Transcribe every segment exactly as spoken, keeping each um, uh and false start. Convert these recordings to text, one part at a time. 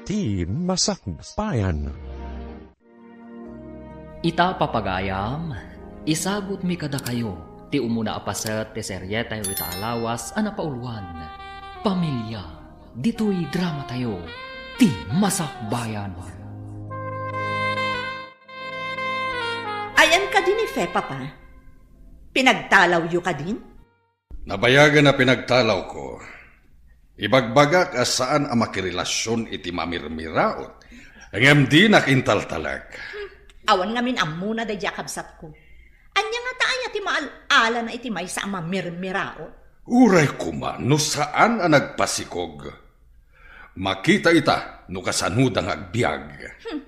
Ti Masakbayan. Ita, papagayam, isagutmi kadakayo ti umuna a paset ti serietayo ita a lawas a napauluan, Pamilya, ditoy dramatayo, Ti Masakbayan. Ayan kadi ni Fe, Papa? Pinagtalawyo kadin? Nabayagen a pinagtalawko. Ibagbagak a saan a makirelasion iti mamirmiraot, ngem dinak intaltalek. Awan ngamin ammona daydiay a kabsatko. Ania ngata aya ti maal-alana iti maysa a mamirmiraot? Uray koma no saan a nagpasikog. Makita ita no kasanoda nga agbiag. Hmm.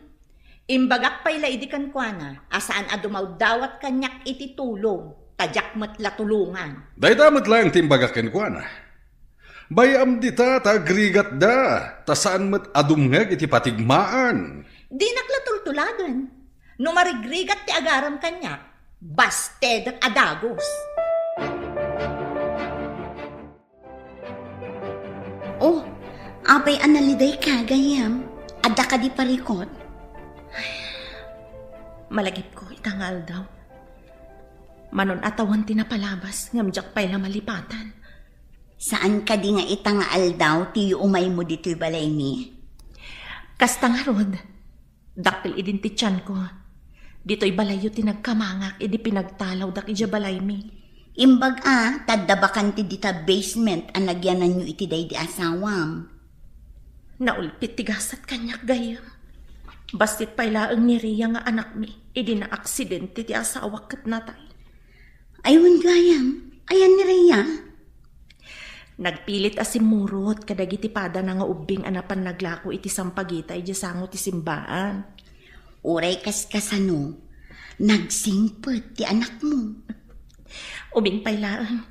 Imbagak pay la idi kenkuana a saan a dumawdawat kaniak iti tulong, ta diak met la tulongan. Dayta met laeng ti imbagak kenkuana. Bay-am dita ta agrigatda, ta saan met a dumngeg iti patigmaan. Dinak la tultuladen. No marigrigat ti agarem kaniak, bastedek a dagus. Oh, apay a nalidayka, gayyem? Adda kadi parikut? Ay, malagipko ita nga aldaw. Manon a tawen ti napalabas, ngem diak pay la malipatan. Saan kadi nga ita nga aldaw ti umaymo ditoy balaymi? Kasta ngarud. Dakkel idin ti tianko. Ditoy balayyo ti nagkamangak idi pinagtalawdak idiay balaymi. Imbag a, ta adda bakante dita basement a nagyananyo iti daydi asawam. Naulpit ti gasat kaniak, gayyem. Bassit pay laeng ni Ria nga anakmi idi naaksidente ti asawak ket natay. Ay, wen gayam, ayan ni Ria? Nagpilit a simmurot kadagiti padana nga ubbing a napan naglako iti sampagita idiay sango ti simbaan. Uray kaskasano, nagsingpet ti anakmo. Ubbing pay laeng,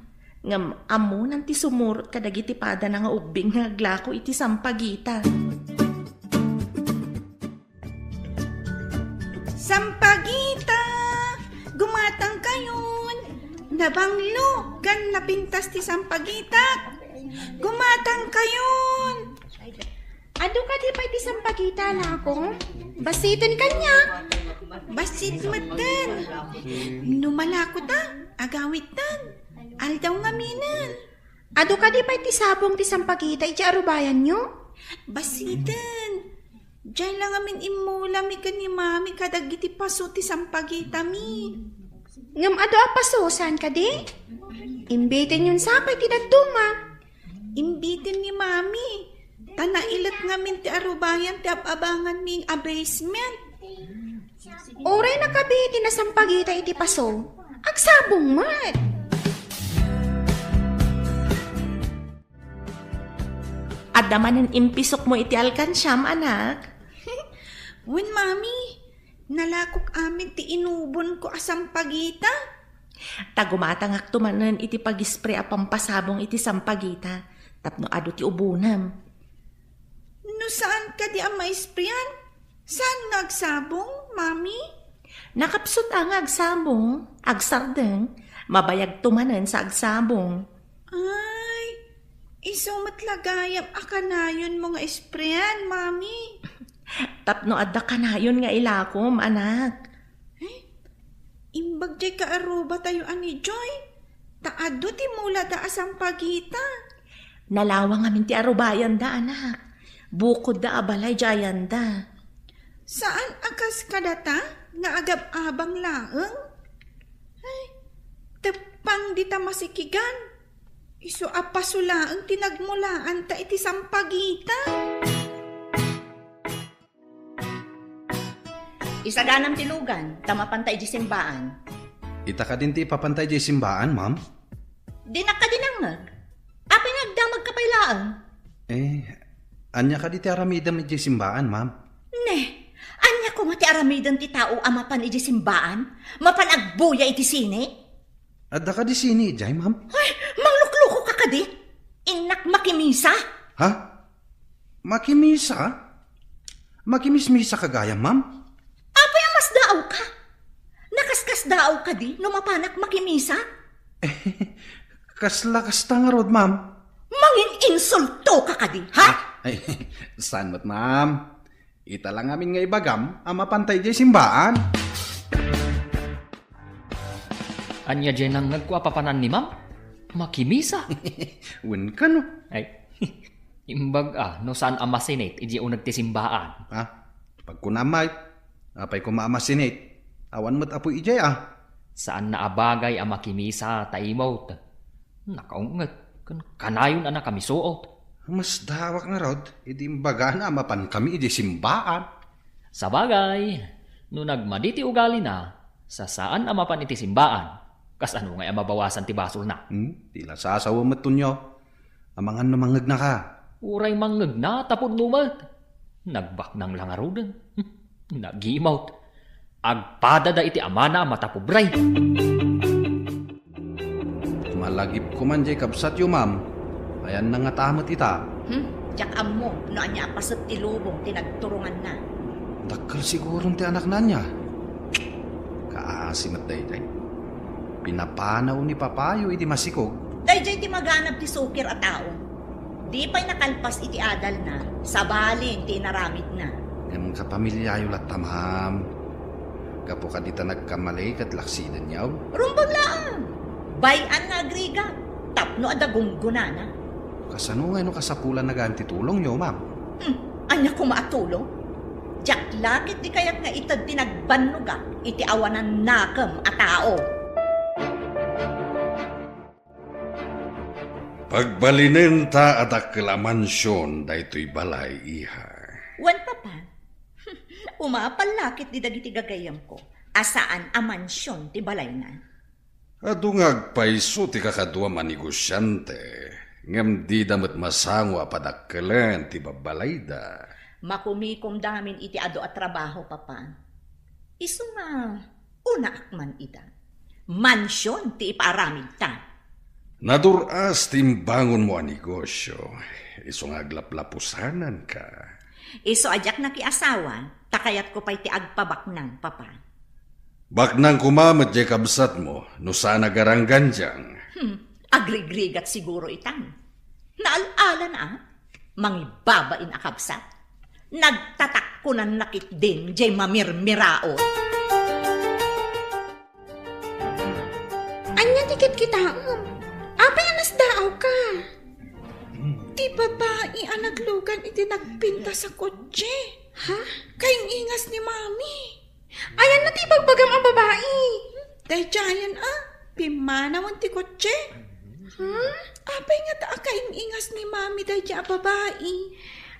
ngem ammonan ti sumurot kadagiti padana nga ubbing nga aglako iti sampagita. Sampagita! Gumatangkayon! Nabanglo ken napintas ti sampagitak! Gumatangkayon! Adu kadi pay ti sampagita, lako? Bassiten kaniak. Bassit metten. No malako ta, agawidtan. Aldaw ngaminen. Adu kadi pay ti sabong ti sampagita iti arubayanyo? Bassiten. Diay la ngamin immulami ken ni Mami kadagiti paso ti sampagitami. Ngem adu a paso, saan kadi? Imbitenyon sa pay ti dadduma. Imbiten ni Mami. Ta nailet ngamin ti arubayan ti ab-abanganmi a basement. Uray nakabi ti nasampagita iti paso, agsabong met. Adda manen impisokmo iti alkansiam, anak? Wen, Mami. Nalakok amin ti inubonko a sampagita. Ta gumatangakto manen iti pag-spray a pampasabong iti sampagita tapno adu ti ubonam. No saan kadi a maisprayan, saan nga agsabong, Mami? Nakapsut a nga agsabong, agsardeng, mabayagto manen sa agsabong. Ay, isu met la gayam a kanayonmo nga isprayan, Mami. Tapno adda kanayon nga ilakom, anak. Eh, imbag diay kaarubatayo a ni Joy, ta adu ti mulada a sampagita. Nalawang amin ti arubayanda, anak. Bukodda a balay diay ayanda. Saan a kas kadata nga agab-abang laeng? Ay, teppang dita masikigan. Isu a paso laeng ti nagmulaanta iti sampagita. Isaganam ti lugan, ta mapanta idiay simbaan. Ita kadin ti ipapanta idiay simbaan, ma'am? Dinak kadi nangngeg. Apay nga agdamagka pay laeng? Eh, ania kadi ti aramidem idiay simbaan, ma'am? Ne, ania koma ti aramiden ti tao a mapan idiay simbaan? Mapan agbuya iti sine? Adda kadi sine idiay, ma'am? Ay, manglukluko ka kadi? Innak makimisa? Ha? Makimisa? Makimismisa ka gayam, ma'am? Apay a masdaawka? Nakaskasdaaw kadi no mapanak makimisa? Kasla kasta ngarud, ma'am. Mangin-insulto ka kadi, ha? Ah, Ay, saan met, ma'am? Ita la ngamin nga ibagam a mapanta idiay simbaan. Ania diay nangngegko a papanan ni ma'am? Makimisa. Wen kano? Ay, imbag a, no saan a masinit idiay uneg ti simbaan. Ha? Pagkunam met, apay koma a masinit? Awan met apuy idiay a. Saanna a bagay a makimisa ta imot. Nakaunget, ken kanayon a nakamisuot. Masdaawak ngarud, idi imbagana a mapankami idiay simbaan. Sabagay, no nagmadi ti ugalina, sa saan a mapan iti simbaan, kasano ngay a mabawasan ti basolna? Hmm? Ti la sasawa met, Tonyo. Amangan no mangngegnaka. Uray mangnegna ta pudno met. Nagbaknang la ngaruden. Nagimot. Agpadada iti amana a matapobre. Malagipko man diay kabsatyo, ma'am. Ayanna ngata met ita. Hmm? Diak ammo no ania a paset ti lubong ti nagturonganna. Dakkel siguron ti anakna ania. Kaasi met daydiay. Pinapanaw ni papayo idi masikog. Daydiay ti maganab ti sukir a tao. Di pay nakalpas iti adalna, sabali ti inaramidna. Ngem kapamiliayo latta, ma'am. Gapu kadi ta nagkamali ket laksidenyo. Rumbeng laeng! Bay-an nga agrigat, tapno adda gunggonana. Kasano ngay no kasapulanna gayam ti tulongyo, ma'am? Hmm, ania koma a tulong? Diak la ketdi kayat nga ited ti nagbannogak iti awanan nakem a tao. Pagbalinenta a dakkel a mansion daytoy balay, iha. Wen, Papa. Umapal la ketdi dagiti gagayyemko a saan a mansion ti balayna. Adu nga agpayso ti kakaduam a negosiante, ngem dida met masango a padakkelen ti babbalayda. Makumikomda ngamin iti adu a trabaho, Papa. Isu nga, unaak man ida. Mansion ti ipaaramidta. Nadur-as ti imbangonmo a negosio, isu nga aglaplapusananka. Isu a diak nakiasawa, ta kayatko pay ti agpabaknang, Papa. Baknang koma met diay kabsatmo, no saan a garanggandiang. Hmm, agrigrigat siguro itan. Naal-ala na, a? Mangibabain a kabsat. Nagtatakkonanna ketdin diay mamirmiraot. Ania ti kitkitaem? Apay a nasdaawka? Ti babai a naglugan iti nagpintas a kotse. Ha? Kaing-ingas ni Mami. Ayanna ti ibagbagam a babai. Daydiayen a, pimmanawen ti kotse. Hmm? Apay ngata a kaing-ingas ni Mami daydiay a babai?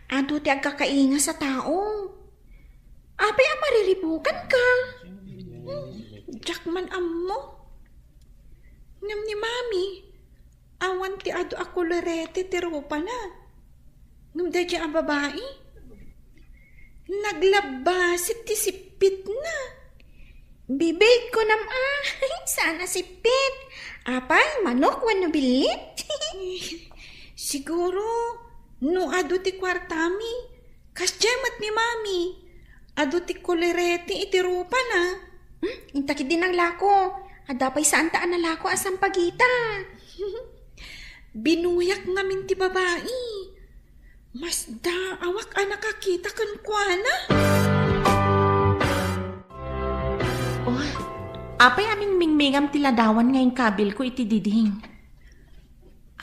Adu ti agkakaingas a tao. Apay a mariribukanka? Hmm, diak man ammo. Ngem ni Mami, awan ti adu a kolorete ti rupana. Ngem daydiay a babai, naglabbassit ti sippitna. Bibig, kunam a, saan a sippit. Apay, manok wenno billit? Siguro, no adu ti kuartami, kasdiay met ni Mami, adu ti kolorete iti rupana. Hmm, inta ketdi nanglako. Adda pay saanta a nalako a sampagita. Binuyak ngamin ti babai. Masdaawak a nakakita kenkuana. Oh, apay a mingmingmingam ti ladawan nga inkabilko iti diding?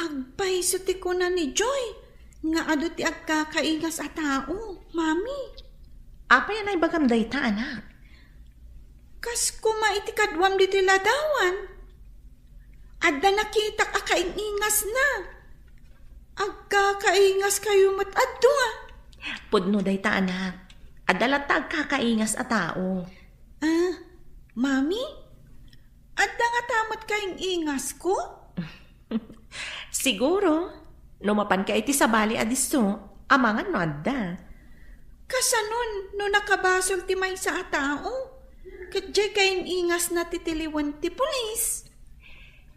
Agpayso ti kuna ni Joy nga adu ti agkakaingas a tao, Mami. Apay a naibagam dayta, anak? Kas koma iti kaduam ditoy ladawan. Adda nakitak a kaing-ingasna. Agkakaingaskayo met a dua. Pudno dayta, anak. Adda latta agkakaingas a tao. Ah, Mami? Adda ngata met kaing-ingasko? Siguro, no mapanka iti sabali a disso, amangan no adda. Kasanon no nakabasol ti maysa a tao? Ket diay kaing-ingasna ti tiliwen ti pulis.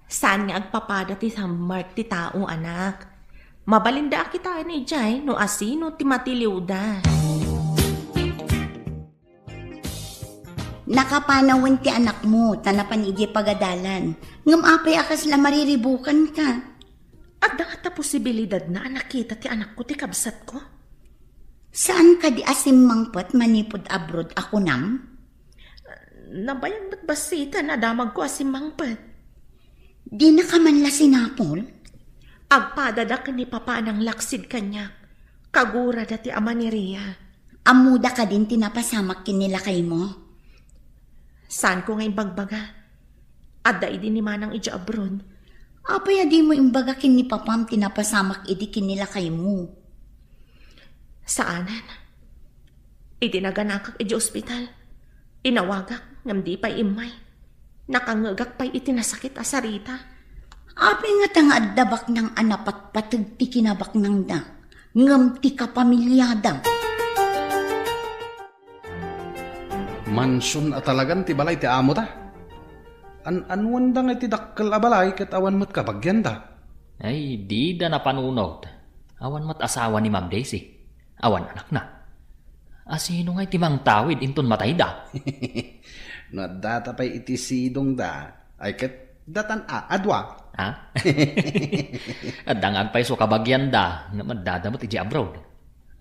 Saan nga agpapada ti sammark ti tao, anak. Mabalinda a kitaen idiay no asino ti matiliwda. Nakapanawen ti anakmo, ta napan idiay pagadalan. Ngem apay a kasla mariribukanka? Adda ngata posibilidadna a nakita ti anakko ti kabsatko? Saan kadi a simmangpet manipud abroad a kunam? Nabayag met bassiten a damagko a simmangpet. Dinaka man la sinapol? Agpadada ken ni Papa a nanglaksid kaniak. Kagurada ti ama ni Ria. Ammoda kadin ti napasamak ken ni lakaymo? Saanko nga imbagbaga. Adda idi ni Manang idiay abroad. Apay a dimo imbaga ken ni Papam ti napasamak idi ken ni lakaymo? Saanen. Idi naganakak idiay ospital, inawagak ngem di pay immay. Nakangngegak pay iti nasakit a sarita. Apay ngata nga adda baknang a napatpateg ti kinabaknangda, ngem ti kapamiliada? Mansion a talagan ti balay ti amota. An-anuanda nga iti dakkel a balay ket awan met kabagianda. Ay, dida napanunot. Awan met asawa ni Ma'am Daisy. Awan anakna. A sino ngay ti mangtawid inton matayda? No addata pay iti sidongda, ay ket datan a, a dua. Ha? Adda nga agpayso kabagianda, ngem addada met idiay abroad.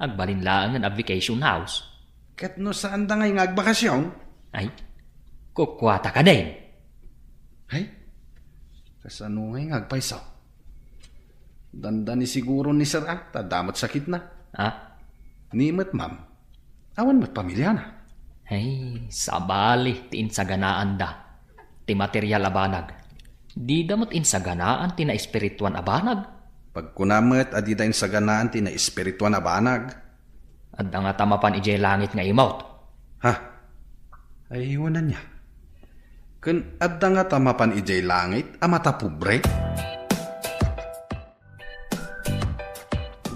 Agbalin laengen a vacation house. Ket no saanda ngay nga agbakasyon? Ay, kukuata kadin. Ay, kasano ngay nga agpayso? Dandani siguro ni Sir A, ta adda met sakitna. Ha? Ni met, ma'am. Awan met pamiliana. Ay, sabali ti insaganaanda. Ti material a banag. Dida met insaganaan ti naespirituan a banag. Pagkuna met a dida insaganaan ti naespirituan a banag. Adda ngata mapan idiay langit nga imot? Ha? Ay, iwanan niya. Ken adda ngata mapan idiay langit a matapobre?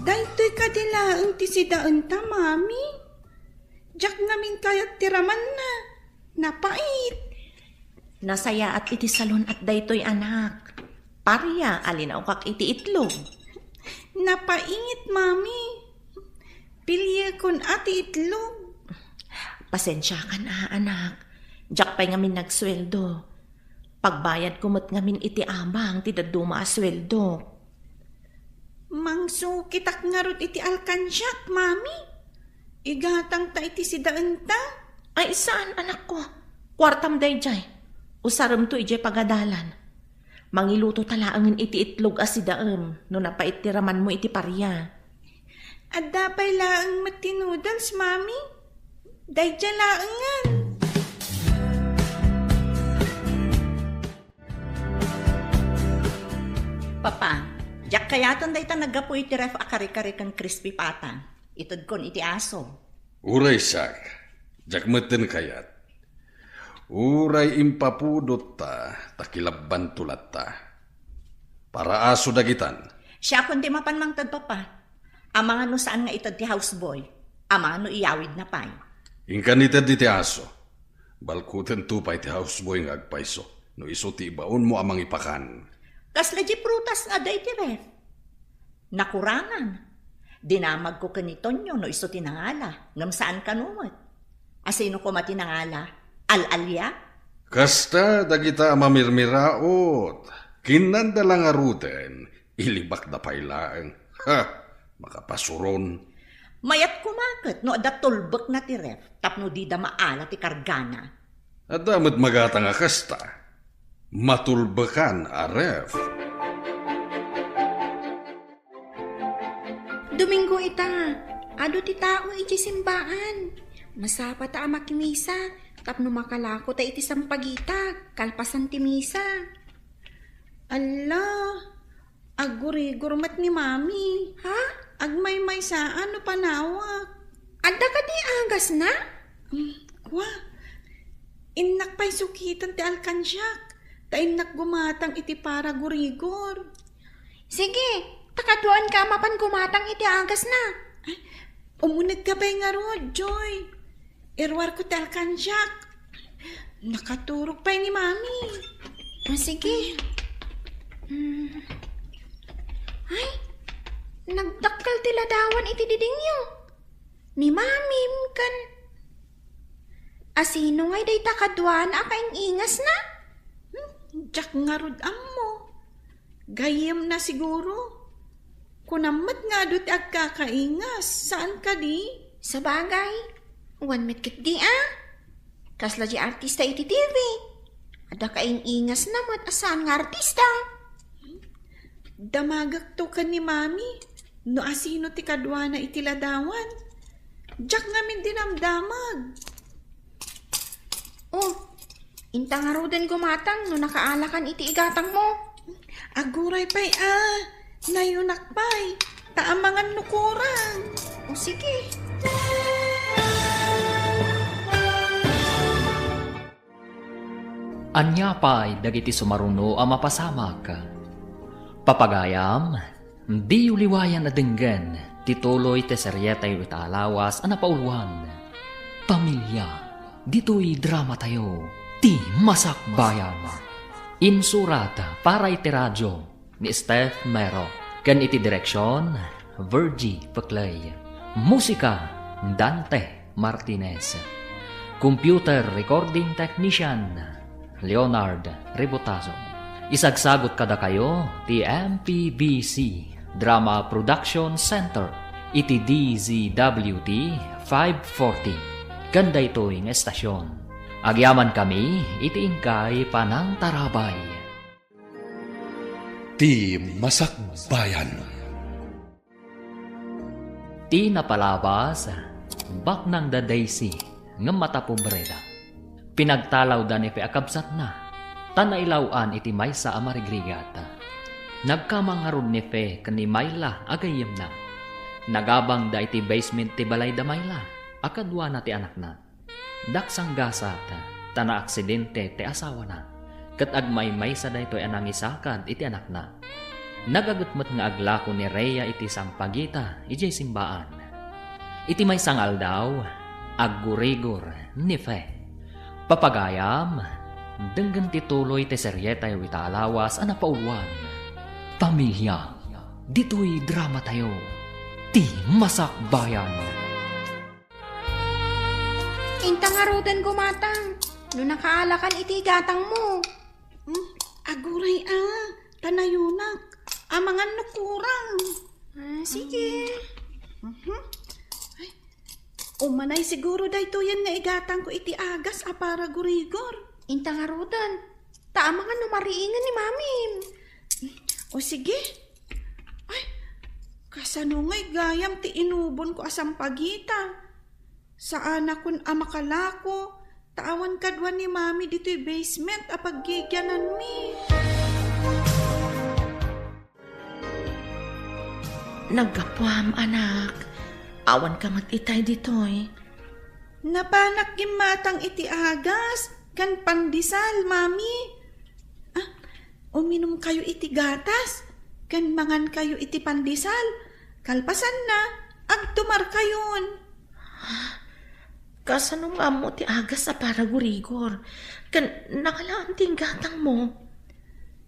Daytoy kadi laeng ti sidaenta, Mami? Diak ngamin kayat ti ramanna. Napait. Nasayaat iti salon-at daytoy, anak. Paria a linaokak iti itlog. Napait, Mami. Piliekon a ti itlog. Pasensiakan a, anak. Diak pay ngamin nagsueldo. Pagbayadko met ngamin iti abang ti dadduma a sueldok. Mangsukitak ngarud iti alkansiak, Mami. Igatangta iti sidaenta. Ay, saan, anakko. Kuartam daydiay. Usaremto idiay pagadalan. Mangiluto ta laengen iti itlog a sidaem no napait ti ramanmo iti paria. Adda pay laeng met ti noodles, Mami. Daydiay laengen. Papa, diak kayaten dayta naggapu iti ref a kare-kare ken crispy pata. Itedkon iti aso. Uray siak, diak metten kayat. Uray impapudotta, ta kilabbanto latta. Para aso dagitan. Siakon ti mapan mangted, Papa. Amangan no saan nga ited ti houseboy. Amangan no iyawidna pay. Inkan ited iti aso. Balkutento pay ti houseboy nga agpayso no isu ti ibaonmo a mangipakan. Kasla di prutas nga adda iti ref? Nakurangan. Dinamagko ken ni Tonyo no isu ti nangala, ngem saan kano met. Asino koma ti nangala? Al-alia? Kasta dagita a mamirmiraot. Kinnanda la ngaruden, ilibakda pay laeng. Ha! Makapasuron. Mayat koma ket no adda tulbekna ti ref tapno dida maala ti kargana. Adda met magatang a kasta. Matulbekan a ref. Domingo ita, adu ti tao iti simbaan. Masapata a makimisa tapno makalako ta iti sampagita kalpasan ti misa. Alla, aggurigor met ni Mami. Ha? Agmaymaysa no panawak. Adda kadi agasna? Hmm, kua. Innak pay sukiten ti alkansiak, ta innak gumatang iti para gurigor. Sige, ta kaduaanka a mapan gumatang iti agasna. Ay, umunegka pay ngarud, Joy. Iruarko ti alkansiak. Nakaturog pay ni Mami. Ah, sige. Mm. Ay, nagdakkel ti ladawan iti didingyo. Ni Mami, ken. Asino ngay dayta kaduana a kaing-ingasna? Hmm, diak ngarud ammo. Gayyemna siguro. Kunam met nga adu ti agkakaingas, saan kadi? Sabagay, wen met ketdi a. Kasla di artista iti T V. Adda kaing-ingasna met a saan nga artista. Damagekto ken ni Mami no asino ti kaduana iti ladawan. Diak ngamin dinamdamag. Oh, inta ngaruden gumatang no nakaalakan iti igatangmo. Aguray pay a, nayunak pay, ta amangan no kurang. O sige. Ania pay dagiti sumaruno a mapasamak? Papagayam, diyo liwayan a denggen ti tuloy ti serietayo ita a lawas a napauluan, Pamilia. Ditoy dramatayo, Ti Masakbayan. Insurat para iti radio ni Steph Mero, ken iti direksion, Virgie Peclay. Musika, Dante Martinez. Computer recording technician, Leonard Rebotazo. Isagsagut kadakayo ti M P B C Drama Production Center iti D Z W T five forty. Ken daytoy nga estasion, agyamankami iti inkay panangtarabay. Ti Masakbayan. Ti napalabas, baknang da Daisy, ngem matapobreda. Pinagtalawda ni Fe a kabsatna, ta nailaw-an iti maysa a marigrigat. Nagkamang ngarud ni Fe ken ni Myla a gayyemna. Nagabangda iti basement ti balay da Myla a kaduana ti anakna. Daksanggasat, ta naaksidente ti asawana, ket agmaymaysa daytoy a nangisakad iti anakna. Nagaget met nga aglako ni Rhea iti sampagita idiay simbaan. Iti maysa nga aldaw, aggurigor ni Fe. Papagayam, denggen ti tuloy ti serietayo ita a lawas a napauluan, Pamilia. Ditoy dramatayo, Ti Masakbayan. Inta ngaruden gumatang no nakaalakan iti igatangmo. Hmm, aguray a, ta nayunak. Amangan no kurang. Ah, sige. Mhm. Ay, umanay siguro daytoyen nga igatangko iti agas a para gurigor. Inta ngaruden. Ta amangan no mariingen ni Mamim. O sige. Ay, kasano ngay gayam ti inubonko a sampagita? Saanakon a makalako, ta awan kadua ni Mami ditoy basement a paggigiananmi. Naggapuam, anak. Awanka met itay ditoy. Napanak gimmatang iti agas ken pandesal, Mami. Ah, uminumkayo iti gatas ken mangankayo iti pandesal. Kalpasanna, agtumarkayon. Kasano nga ammo ti agas a para gurigor? Ken nangalaan ti inggatangmo?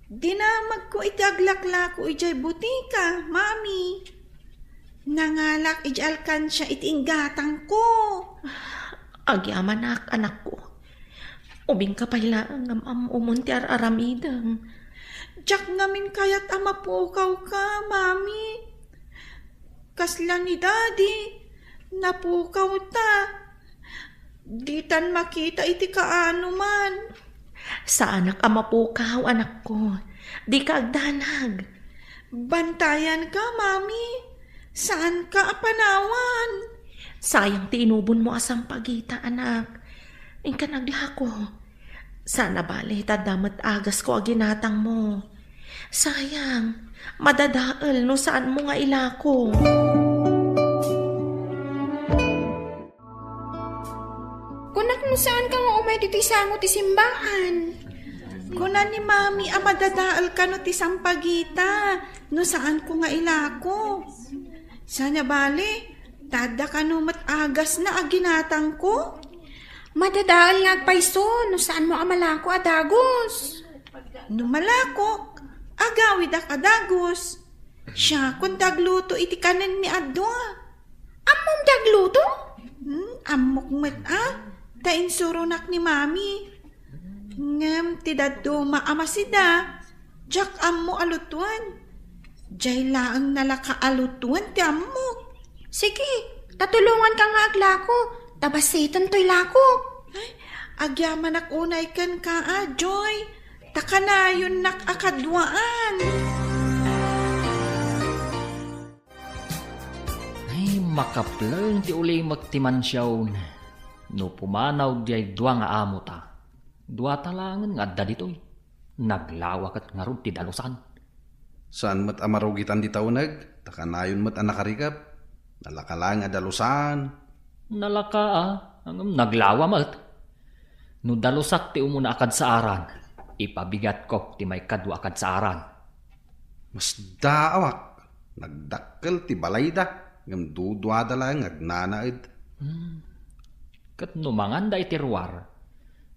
Dinamagko iti aglaklako idiay butika, Mami. Nangalak idiay alkansia iti inggatangko. Agyamanak, anakko. Ubingka pay laeng ngem ammomon ti ar-aramidem. Diak ngamin kayat a mapukawka, Mami. Kasla ni Daddy, napukawta. Ditan makita iti kaanoman. Saanak a mapukaw, anakko. Dika agdanag. Bantayanka, Mami. Saanka a panawan. Sayang ti inubonmo a sampagita, anak. Inka aglako. Saan a bale, ta adda met agasko a ginatangmo. Sayang, madadael no saanmo nga ilako. Kunak no saanka nga umay ditoy sango ti simbaan. Kuna ni Mami a madadael kano ti sampagita no saanko nga ilako. Saan a bale, ta adda kano met agasna a ginatangko? Madadael nga agpayso no saanmo a malako a dagus. No malakok, agawidak a dagus. Siakon ti agluto iti kanenmi a dua. Ammom ti agluto? Hmm, ammok met a, ta insuronak ni Mami. Ngem ti dadduma a masida, diak ammo a lutoen. Diay laeng nalaka a lutoen ti ammok. Sige, Ta tulonganka nga aglako, ta basiten toy lako. Ay, agyamanak unay kenka, a, Joy. Ta kanayonnak a kaduaan. Ay, makapleng ti ulimek ti mansion. No pumanaw diay dua nga amota, duata laengen nga adda ditoy. Naglawa ket ngarud ti dalusan. Saan met a marugitan dita uneg, ta kanayon met a nakarikep. Nalaka laeng a dalusan. Nalaka, a, ngem naglawa met. No dalusak ti umuna a kadsaaran, ipabigatko ti maikadua a kadsaaran. Masdaawak, nagdakkel ti balayda, ngem duduada laeng nga agnanaed. Hmm. Ket no manganda iti ruar,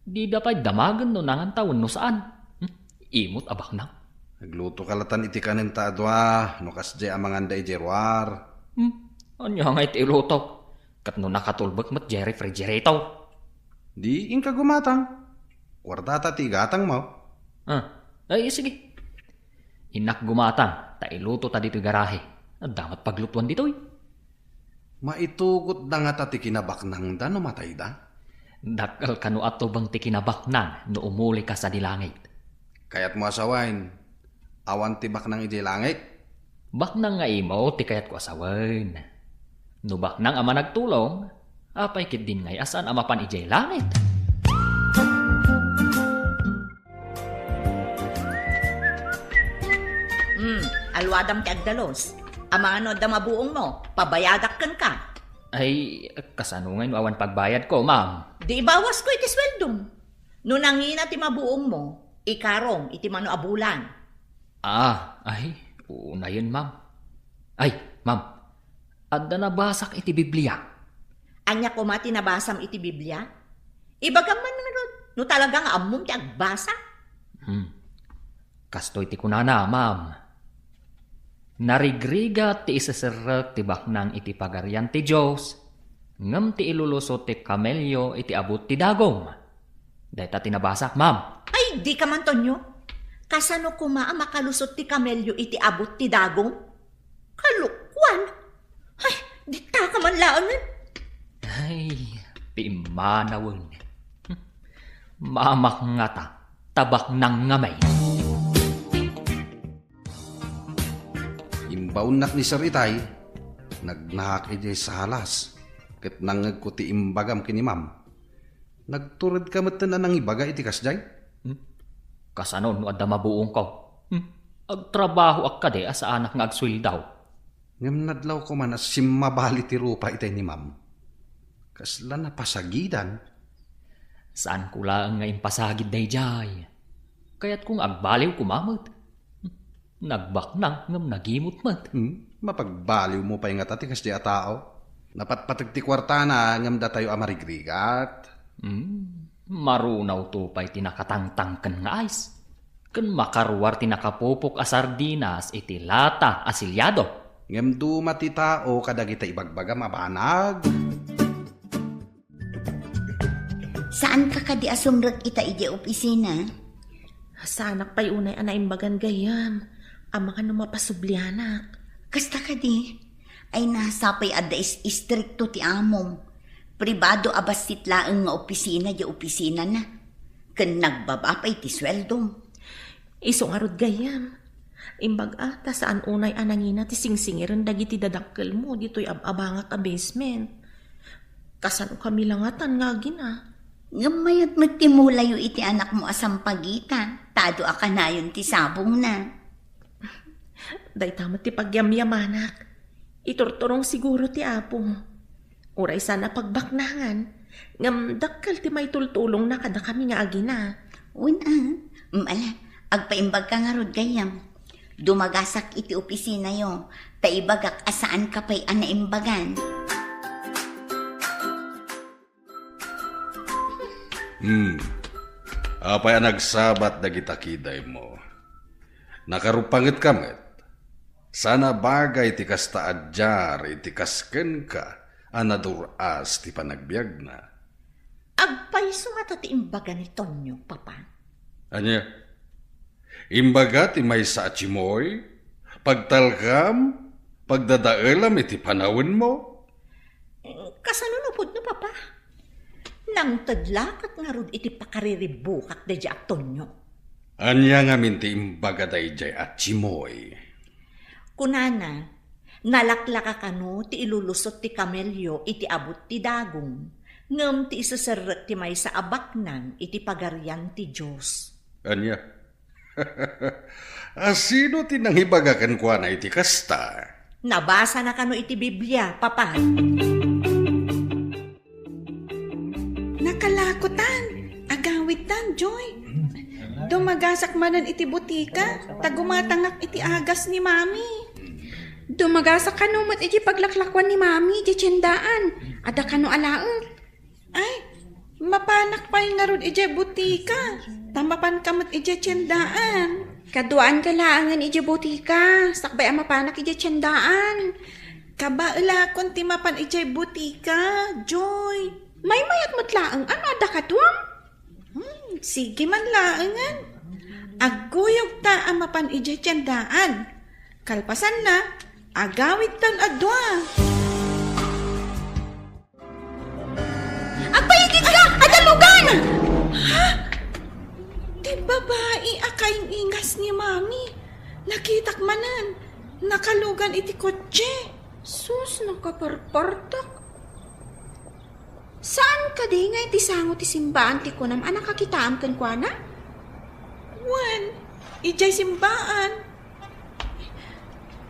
dida pay damagen no nanganta wenno saan. Hmm? Imot a baknang. Naglutoka latan iti kanenta a dua, no kasdiay a manganda idiay ruar. Hmm? Ania ngay ti ilutok? Ket no nakatulbek met diay refrigerator? Di inka gumatang. Kuartata ti igatangmo. Ah, ay, sige. Innak gumatang, ta iluto ta ditoy garahe. Adda met paglutuan ditoy. Maitugotda ngata ti kinabaknangda no matayda? Dakkel kano a tubeng ti kinabaknang no umulika sadi langit. Kayatmo a sawen, awan ti baknang idiay langit? Baknang nga imo ti kayatko a sawen. No baknang a managtulong, apay ketdin ngay a saan a mapan idiay langit? Hmm, alwadam ti agdalus. Amangan no adda mabuongmo, pabayadak kenka. Ay, kasano ngay no awan pagbayadko, ma'am? Di ibawasko iti sueldom. No nangina ti mabuongmo, ikarong iti mano a bulan. Ah, ay, unayen, ma'am. Ay, ma'am, adda nabasak iti Biblia. Ania koma ti nabasam iti Biblia? Ibagam man ngarud, no talaga nga ammom ti agbasa. Hmm. Kastoy ti kunana, ma'am. Narigrigat ti iseserrek ti baknang iti Pagarian ti Dios, ngem ti ilulusot ti kamelio iti abut ti dagom. Dayta ti nabasak, ma'am. Ay, dika man, Tonyo. Kasano koma a makalusot ti kamelio iti abut ti dagom? Kalokuan! Ay, ditaka man laengen. Ay, pimmanawen. Mamak ngata, ta baknang ngamin. Imbaonnak ni Sir Itay, nagnaak idiay salas, ket nangngegko ti imbagam ken ni Ma'am. Nagturedka metten a nangibaga iti kasdiay? Hmm? Kasano no adda mabuongko? Hmm? Agtrabahoak kadi a saanak nga agsueldo? Ngem nadlawko man a simmabali ti rupa itay ni Ma'am. Kasla napasagidan. Saanko laeng nga impasagid daydiay. Kayatko nga agbaliw koma met. Nagbaknang ngem nagimot met. Hmm? Mapagbaliwmo pay ngata ti kasdiay a tao. Napatpateg ti kuartana ngem datayo a marigrigat. Hmm? Marunawto pay ti nakatangtangken nga ice. Ken makaruar ti nakapupok a sardinas iti lata a siliado. Ngem duma ti tao kadagita ibagbagam a banag. Saanka kadi a sumrek ita idiay opisina? Saanak pay unay a naimbagan gayyem. Amangan no mapasublianak. Kasta kadi? Ay, nasapay adda is-, istrikto ti amom. Pribado a bassit laeng nga opisina diay opisinana. Ken nagbaba pay ti sueldom. Isu ngarud gayyem. Imbag-ak ta saan unay a nangina ti singsingiren dagiti dadakkelmo ditoy ab-abangak a basement. Kasano kami langatan nga agina? Ngem mayat met ti mulayo iti anakmo a sampagita, ta adu a kanayon ti sabongna. Dayta met ti pagyamyamanak. Iturturong siguro ti Apo. Uray saan a pagbaknangan, ngem dakkel ti maitultulongna kadakami nga agina. Wen a, mm, ala, agpaimbagka ngarud gayyem. Dumagasak iti opisinayo, ta ibagak a saanka pay a naimbagan. Hmm. Apay a nagsabat dagita kidaymo? Nakarupangetka met. Saan a bagay ti kasta a diar iti kas kenka a nadur-as ti panagbiagna. Agpayso ngata ti imbaga ni Tonyo, Papa? Ania? Imbaga ti maysa a timoy, pagtalkam, pagdadaelam iti panawenmo? Kasano no pudno, Papa? Nangted la ket ngarud iti pakariribbukak daydiay a Tonio. Ania ngamin ti imbaga daydiay a Chimoy? Kunana, nalaklaka kano ti ilulusot ti kamelio iti abut ti dagong, ngem ti iseserrek ti maysa a baknang iti Pagarian ti Dios. Ania? A, sino ti nangibaga kenkuana iti kasta? Nabasana kano iti Biblia, Papa. Nakalakotan, agawidtan, Joy. Dumagasak manen iti butika, ta gumatangak iti agas ni Mami. Dumagasak kano met iti paglaklakuan ni Mami, iti tiendaan. Adda kano alaek. Ay, mapanak pay ngarud idiay butika, ta mapanka met idiay tiendaan. Kaduaanka laengen idiay butika, sakbay a mapanak idiay tiendaan. Kabaelakon ti mapan idiay butika, Joy. Maymayat met laeng, ano adda kaduam? Hmm, sige man laengen. Agguyogta a mapan idiay tiendaan. Kalpasanna, agawidtan a dua. Agpaigidka! Adda lugan! Ha? Ti babai a kaing-ingas ni Mami. Nakitak manen. Nakalugan iti kotse. Sus, nakaparpartak. Saan kadi nga iti sango ti simbaan ti kunam a nakakitaam kenkuana? Wen, idiay simbaan.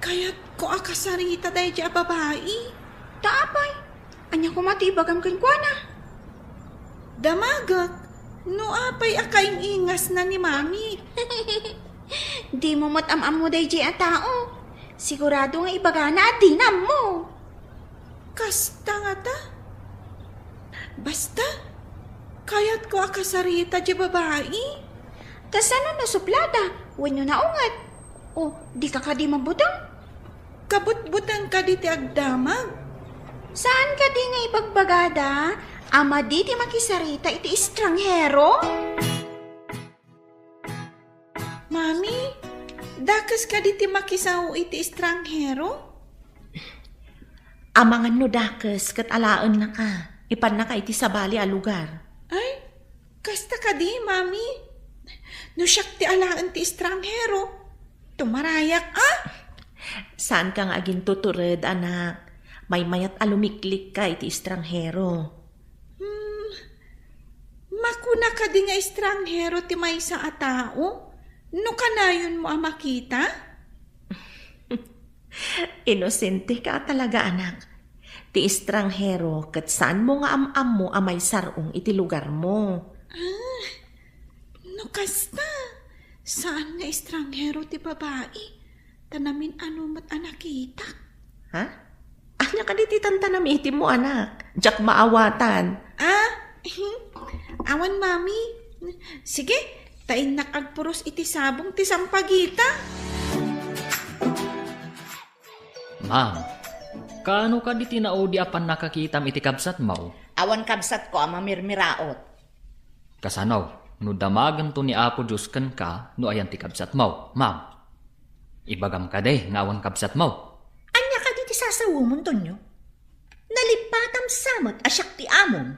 Kayatko a kasarita daydiay a babai. Ta apay? Ania koma ti ibagam kenkuana? Damagek, no apay a kaing-ingasna ni Mami. Dimo met am-ammo daydiay a tao. Sigurado nga ibagana a dina ammo. Kasta ngata? Basta, kayatko a kasarita diay babai. Kasano no suplada wenno naunget? O, dika kadi mabuteng? Kabutbuteng kadi ti agdamag. Saan kadi nga ibagbagada a madi ti makisarita iti estranghero? Mami, dakes kadi ti makisao iti estranghero? Amangan no dakes ket alaennaka, ipannaka iti sabali a lugar. Ay, kasta kadi, Mami? No siak ti alaen ti estranghero, tumarayak, a? Saanka nga agintutured, anak. Maymayat a lumiklikka iti estranghero. Hmm, makuna kadi nga estranghero ti maysa a tao no kanayonmo a makita? Inosenteka a talaga, anak. Ti estranghero ket saanmo nga am-ammo a maisar-ong iti lugarmo. Ah, no kasta, saan nga estranghero ti babai, ta namin-ano met a nakitak. Ha? Ania kadi ti tantanamitimmo, anak? Diak maawatan. Ah, awan, Mami. Sige, ta innak agpuros iti sabong ti sampagita. Ma'am, kaano kadi ti naudi a pannakakitam iti kabsatmo? Awan kabsatko a mamirmiraot. Kasano no damagento ni Apo Dios kenka no ayan ti kabsatmo, ma'am? Ibagam kadi nga awan kabsatmo. Ania kadi ti sasawemon, Tonyo? Nalippatam sa met a siak ti amom.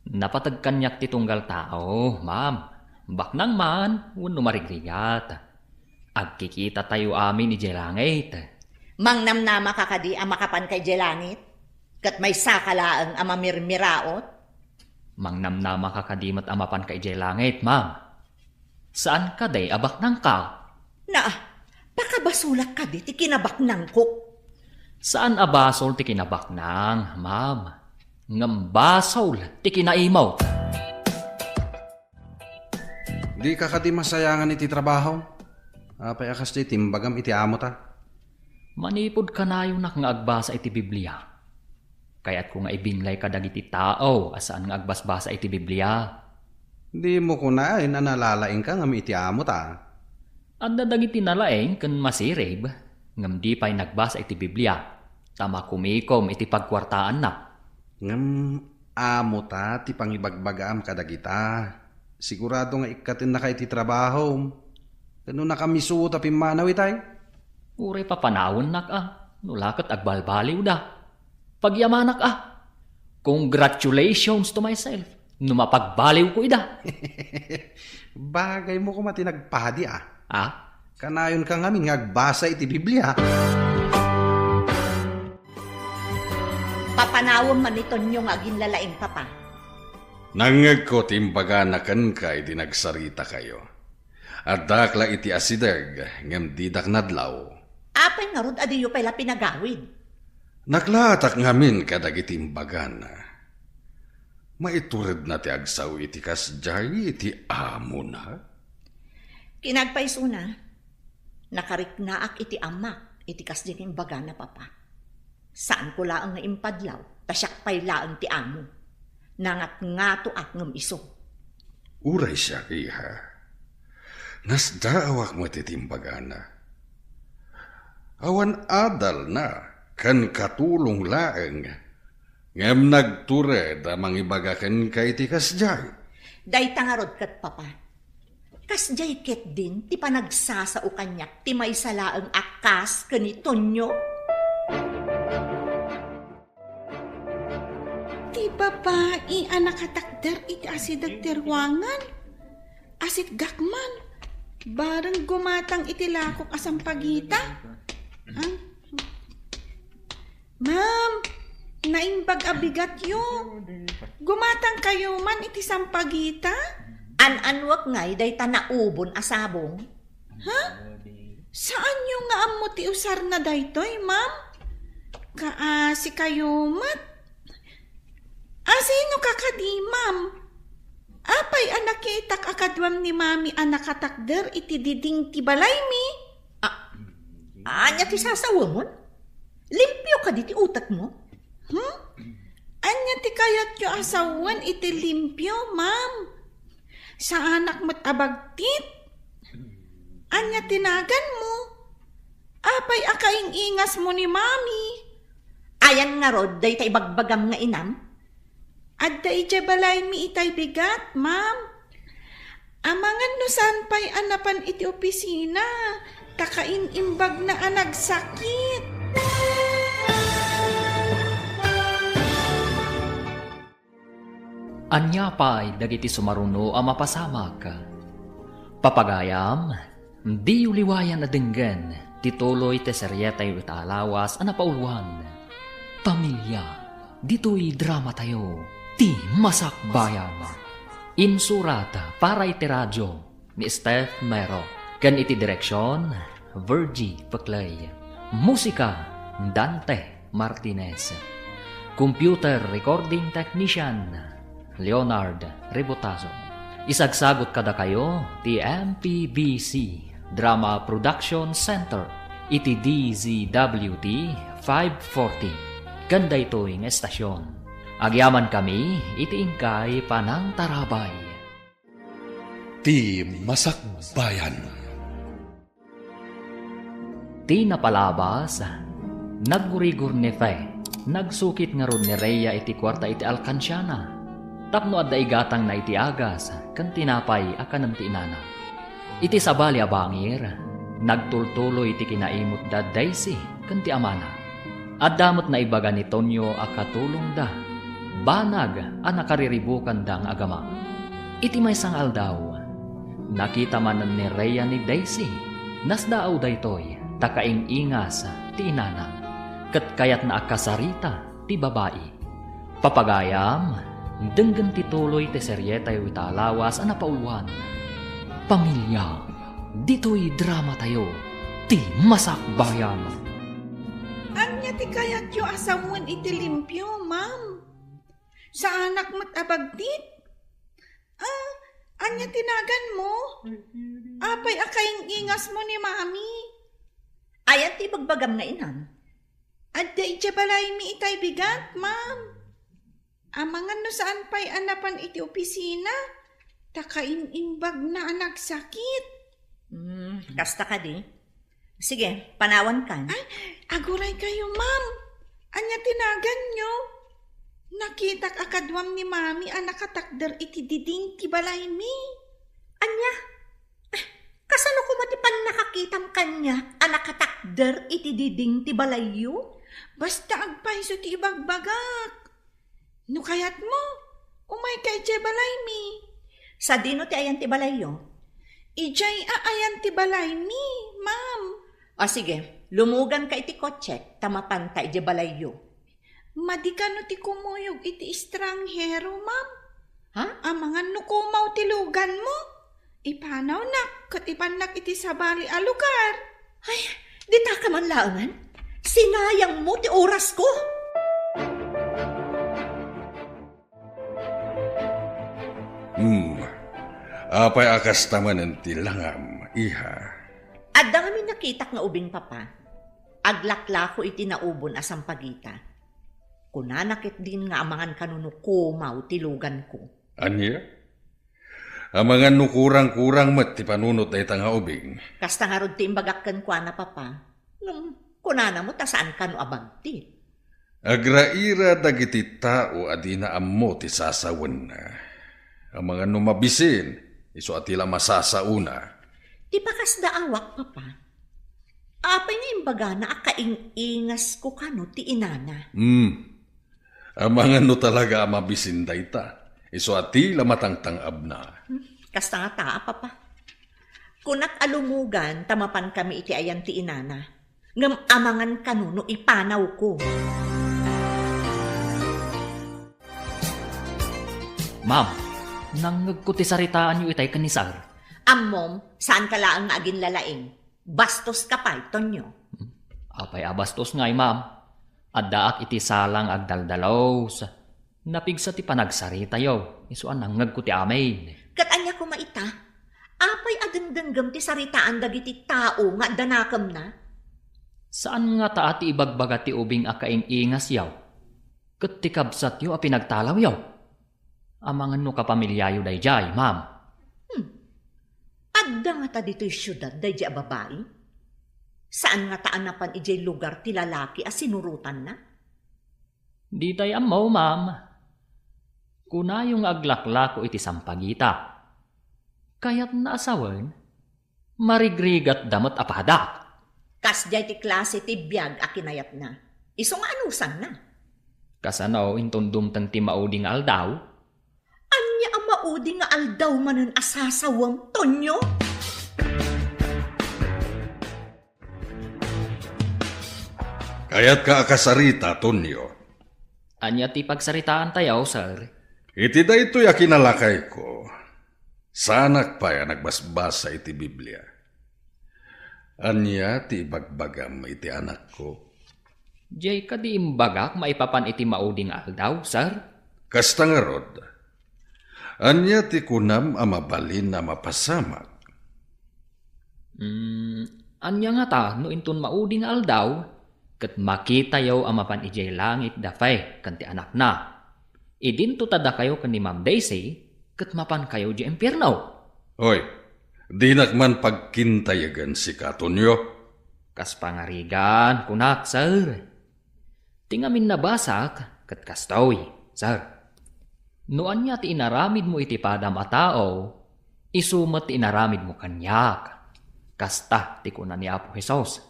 Napateg kaniak ti tunggal tao, ma'am. Baknang man wenno marigrigat. Agkikitatayo amin idiay langit. Mangnamnamaka kadi a makapanka idiay langit? Ket maysaka laeng a mamirmiraot? Mangnamnamaka kadi met a mapanka idiay langit, ma'am? Saan kadi a baknangka? Na, pakabasolak kadi ti kinabaknangko? Saan a basol ti kinabaknang, ma'am. Ngem basol ti kinaimot. Dika kadi masayangan iti trabaho? Apay a kasdiay ti imbagam iti amota? Manipud kanayonak nga agbasa iti Biblia, kayatko nga ibinglay kadagiti tao a saan nga agbasbasa iti Biblia. Dimo kunaen a nalalaingka ngem iti amota. Adda dagiti nalaing ken masirib, ngem di pay nagbasa iti Biblia, ta makumikom iti pagkuartaanna. Ngem amota ti pangibagbagaam kadagita. Sigurado nga ikkatennaka iti trabahom. Ken no nakamisuot a pimmanaw itay? Uray papanawennak a, no la ket agbalbaliwda. Pagyamanak a. Congratulations to myself no mapagbaliwko ida. Bagaymo koma ti nagpadi a. Ah? Kanayonka ngamin nga agbasa iti Biblia. Papanawem man ni Tonyo nga aginlalaing, Papa. Nangngegko ti imbagana kenka idi nagsaritakayo. Addak la iti asideg, ngem didak nadlaw. Apay ngarud a diyo pay la pinagawid? Naklaatak ngamin kadagiti imbagana. Maituredna ti agsao iti kasdiay iti amona? Kinagpaysona, nakariknaak iti amak iti kasdi nga imbagana, Papa. Saanko laeng nga impadlaw, ta siak pay laeng ti amo. Nangatngatoak ngem isu. Uray siak, iha. Nasdaawak met iti imbagana. Awan adalna ken katulong laeng, ngem nagtured a mangibaga kenka iti kasdiay. Dayta ngarud ket, Papa. Kasdiay ketdin ti panagsasao kaniak ti maysa laeng a kas ken ni Tonyo? Ti babai a nakatakder iti asideg ti ruangan, asitgak man, bareng gumatang iti lakok a sampagita. Ah. Ma'am, naimbag a bigatyo. Gumatangkayo man iti sampagita? An-anuak ngay dayta naubon a sabong? Ha? Saanyo nga ammo ti usarna daytoy, ma'am? Kaasikayo met. Asinoka kadi, ma'am? Apay a nakitak a kaduam ni Mami a nakatakder iti diding ti balaymi? A-, ania ti sasawemon? Limpio kadi ti utekmo? Hmm? Ania ti kayatyo a sawen iti limpio, ma'am? Saanak met a bagtit? Ania ti naganmo? Apay a kaing-ingasmo ni Mami? Ayan ngarud dayta ibagbagam nga inam? Adda idiay balaymi itay bigat, ma'am. Amangan no saan pay a napan iti opisina, ta kain-imbagna a nagsakit. Ania pay dagiti sumaruno a mapasamak? Papagayam, diyo liwayan a denggen ti tuloy ti serietayo ita a lawas a napauluan, Pamilia. Ditoy dramatayo, Ti Masakbayan. Insurat para iti radio ni Steph Mero, ken iti direksion, Virgie Peclay. Musika, Dante Martinez. Computer recording technician, Leonard Rebotazo. Isagsagut kadakayo ti M P B C Drama Production Center iti D Z W T five forty. Ken daytoy nga estasion, agyamankami iti inkay panangtarabay. Ti Masakbayan. Ti napalabas, naggurigor ni Fe. Nagsukit ngarud ni Rhea iti kuarta iti alkansiana tapno adda igatangna iti agas ken tinapay a kanen ti inana. Iti sabali a bangir, nagtultuloy ti kinaimutda Daisy ken ti amana. Adda met naibaga ni Tonyo a katulongda, banag a nakariribukanda nga agama. Iti maysa nga aldaw, nakita manen ni Rhea ni Daisy. Nasdaaw daytoy ta kaing-ingas ti inana, ket kayatna a kasarita ti babai. Papagayam, denggen ti tuloy ti serietayo ita a lawas a napauluan, Pamilia. Ditoy dramatayo, Ti Masakbayan. Ania ti kayatyo a sawen iti limpio, ma'am? Saanak met a bagtit? Ah, ania ti naganmo? Apay a kaing-ingasmo ni Mami? Ayan ti ibagbagam nga inam? Adda idiay balaymi itay bigat, ma'am. Amangan no saan pay a napan iti opisina, ta kain-imbagna a nagsakit. Hmm, kasta kadi? Sige, panawankan. Ay, aguray kayo, ma'am. Ania ti naganyo? Nakitak a kaduam ni Mami a nakatakder iti diding ti balaymi. Ania? Eh, kasano koma ti pannakakitam kaniak a nakatakder iti diding ti balayyo? Basta agpayso ti ibagbagak. No kayatmo, umayka idiay balaymi. Sadino ti ayan ti balayyo? Idiay a ayan ti balaymi, ma'am. O sige, lumuganka iti kotsek, ta mapanta idiay balayyo. Madi kano ti kumuyog iti estranghero, ma'am? Ha? Amangan no kumaw ti luganmo. Ipanawnak ket ipannak iti sabali a lugar. Ay, dita ka man laengen? Sinayangmo ti orasko. Hmm. Apay a kasta manen ti langam, iha? Adda ngamin nakitak nga ubing, Papa. Aglaklako iti naubon a sampagita. Kunana ketdin nga amangan kano no kumaw ti luganko. Ania? Amangan no kurang-kurang met ti panunot dayta nga ubing. Kasta ngarud ti imbagak kenkuana, Papa. Ngem kunana met a saan kano a bagtit. Agraira dagiti tao a dina ammo ti sasawenna. Amangan no mabisin, isu a ti la masasaona. Ti pakasdaawak, Papa. Apay nga imbagana a kaing-ingasko kano ti inana? Hmm. Amangan no talaga a mabisin dayta. Isu a ti la matangtang-abna. Hmm, kasta ngata, Papa. Kunak a lumugan ta mapankami iti ayan ti inana. Ngem amangan kano no ipanawko. Ma'am, nangngegko ti saritaanyo itay ken ni Sir. Ammom, saanka laeng nga aginlalaing. Bastoska pay, Tonyo. Apay a bastos ngay, ma'am? Addaak iti sala nga agdaldalus. Napigsa ti panagsaritayo, isu a nangngegko ti amin. Ket ania koma ita? Apay a dengdenggem ti saritaan dagiti tao nga adda nakemna? Saan ngata a ti ibagbaga ti ubing a kaing-ingasyo ket ti kabsatyo a pinagtalawyo? Amangan no kapamiliayo daydiay, ma'am. Hmm. Adda ngata ditoy siudad daydiay a babai? Saan ngata a napan idiay lugar ti lalaki a sinurotanna? Ditay ammo, ma'am. Kunayo nga aglaklako iti sampagita. Kayatna a sawen, marigrigatda met a padak. Kasdiay ti klase ti biag a kinayatna. Isu nga anusanna. Kasano inton dumteng ti maudi nga aldaw? Ania a maudi nga aldaw manen a sasawem, Tonyo? Kayatka a kasarita, Tonyo? Ania ti pagsaritaantayo, sir? Iti daytoy a kinalakayko, saanak pay a nagbasbasa iti Biblia. Ania ti ibagbagam iti anakko? Diay kadi imbagak maipapan iti maudi nga aldaw, sir? Kasta ngarud, ania ti kunam a mabalin a mapasamak? Mm, ania ngata no inton maudi nga aldaw, ket makitayo a mapan idiay langit da Fe ken ti anakna? Idinto ta dakayo ken ni Ma'am Daisy ket mapankayo idiay impierno. Hoy, dinak man pagkintayagan sika, Tonyo. Kas pangarigan, kunak, sir. Ti ngamin nabasak ket kastoy, sir. No ania ti inaramidmo iti padam a tao, isu met ti inaramidmo kaniak. Kasta ti kuna ni Apo Jesus.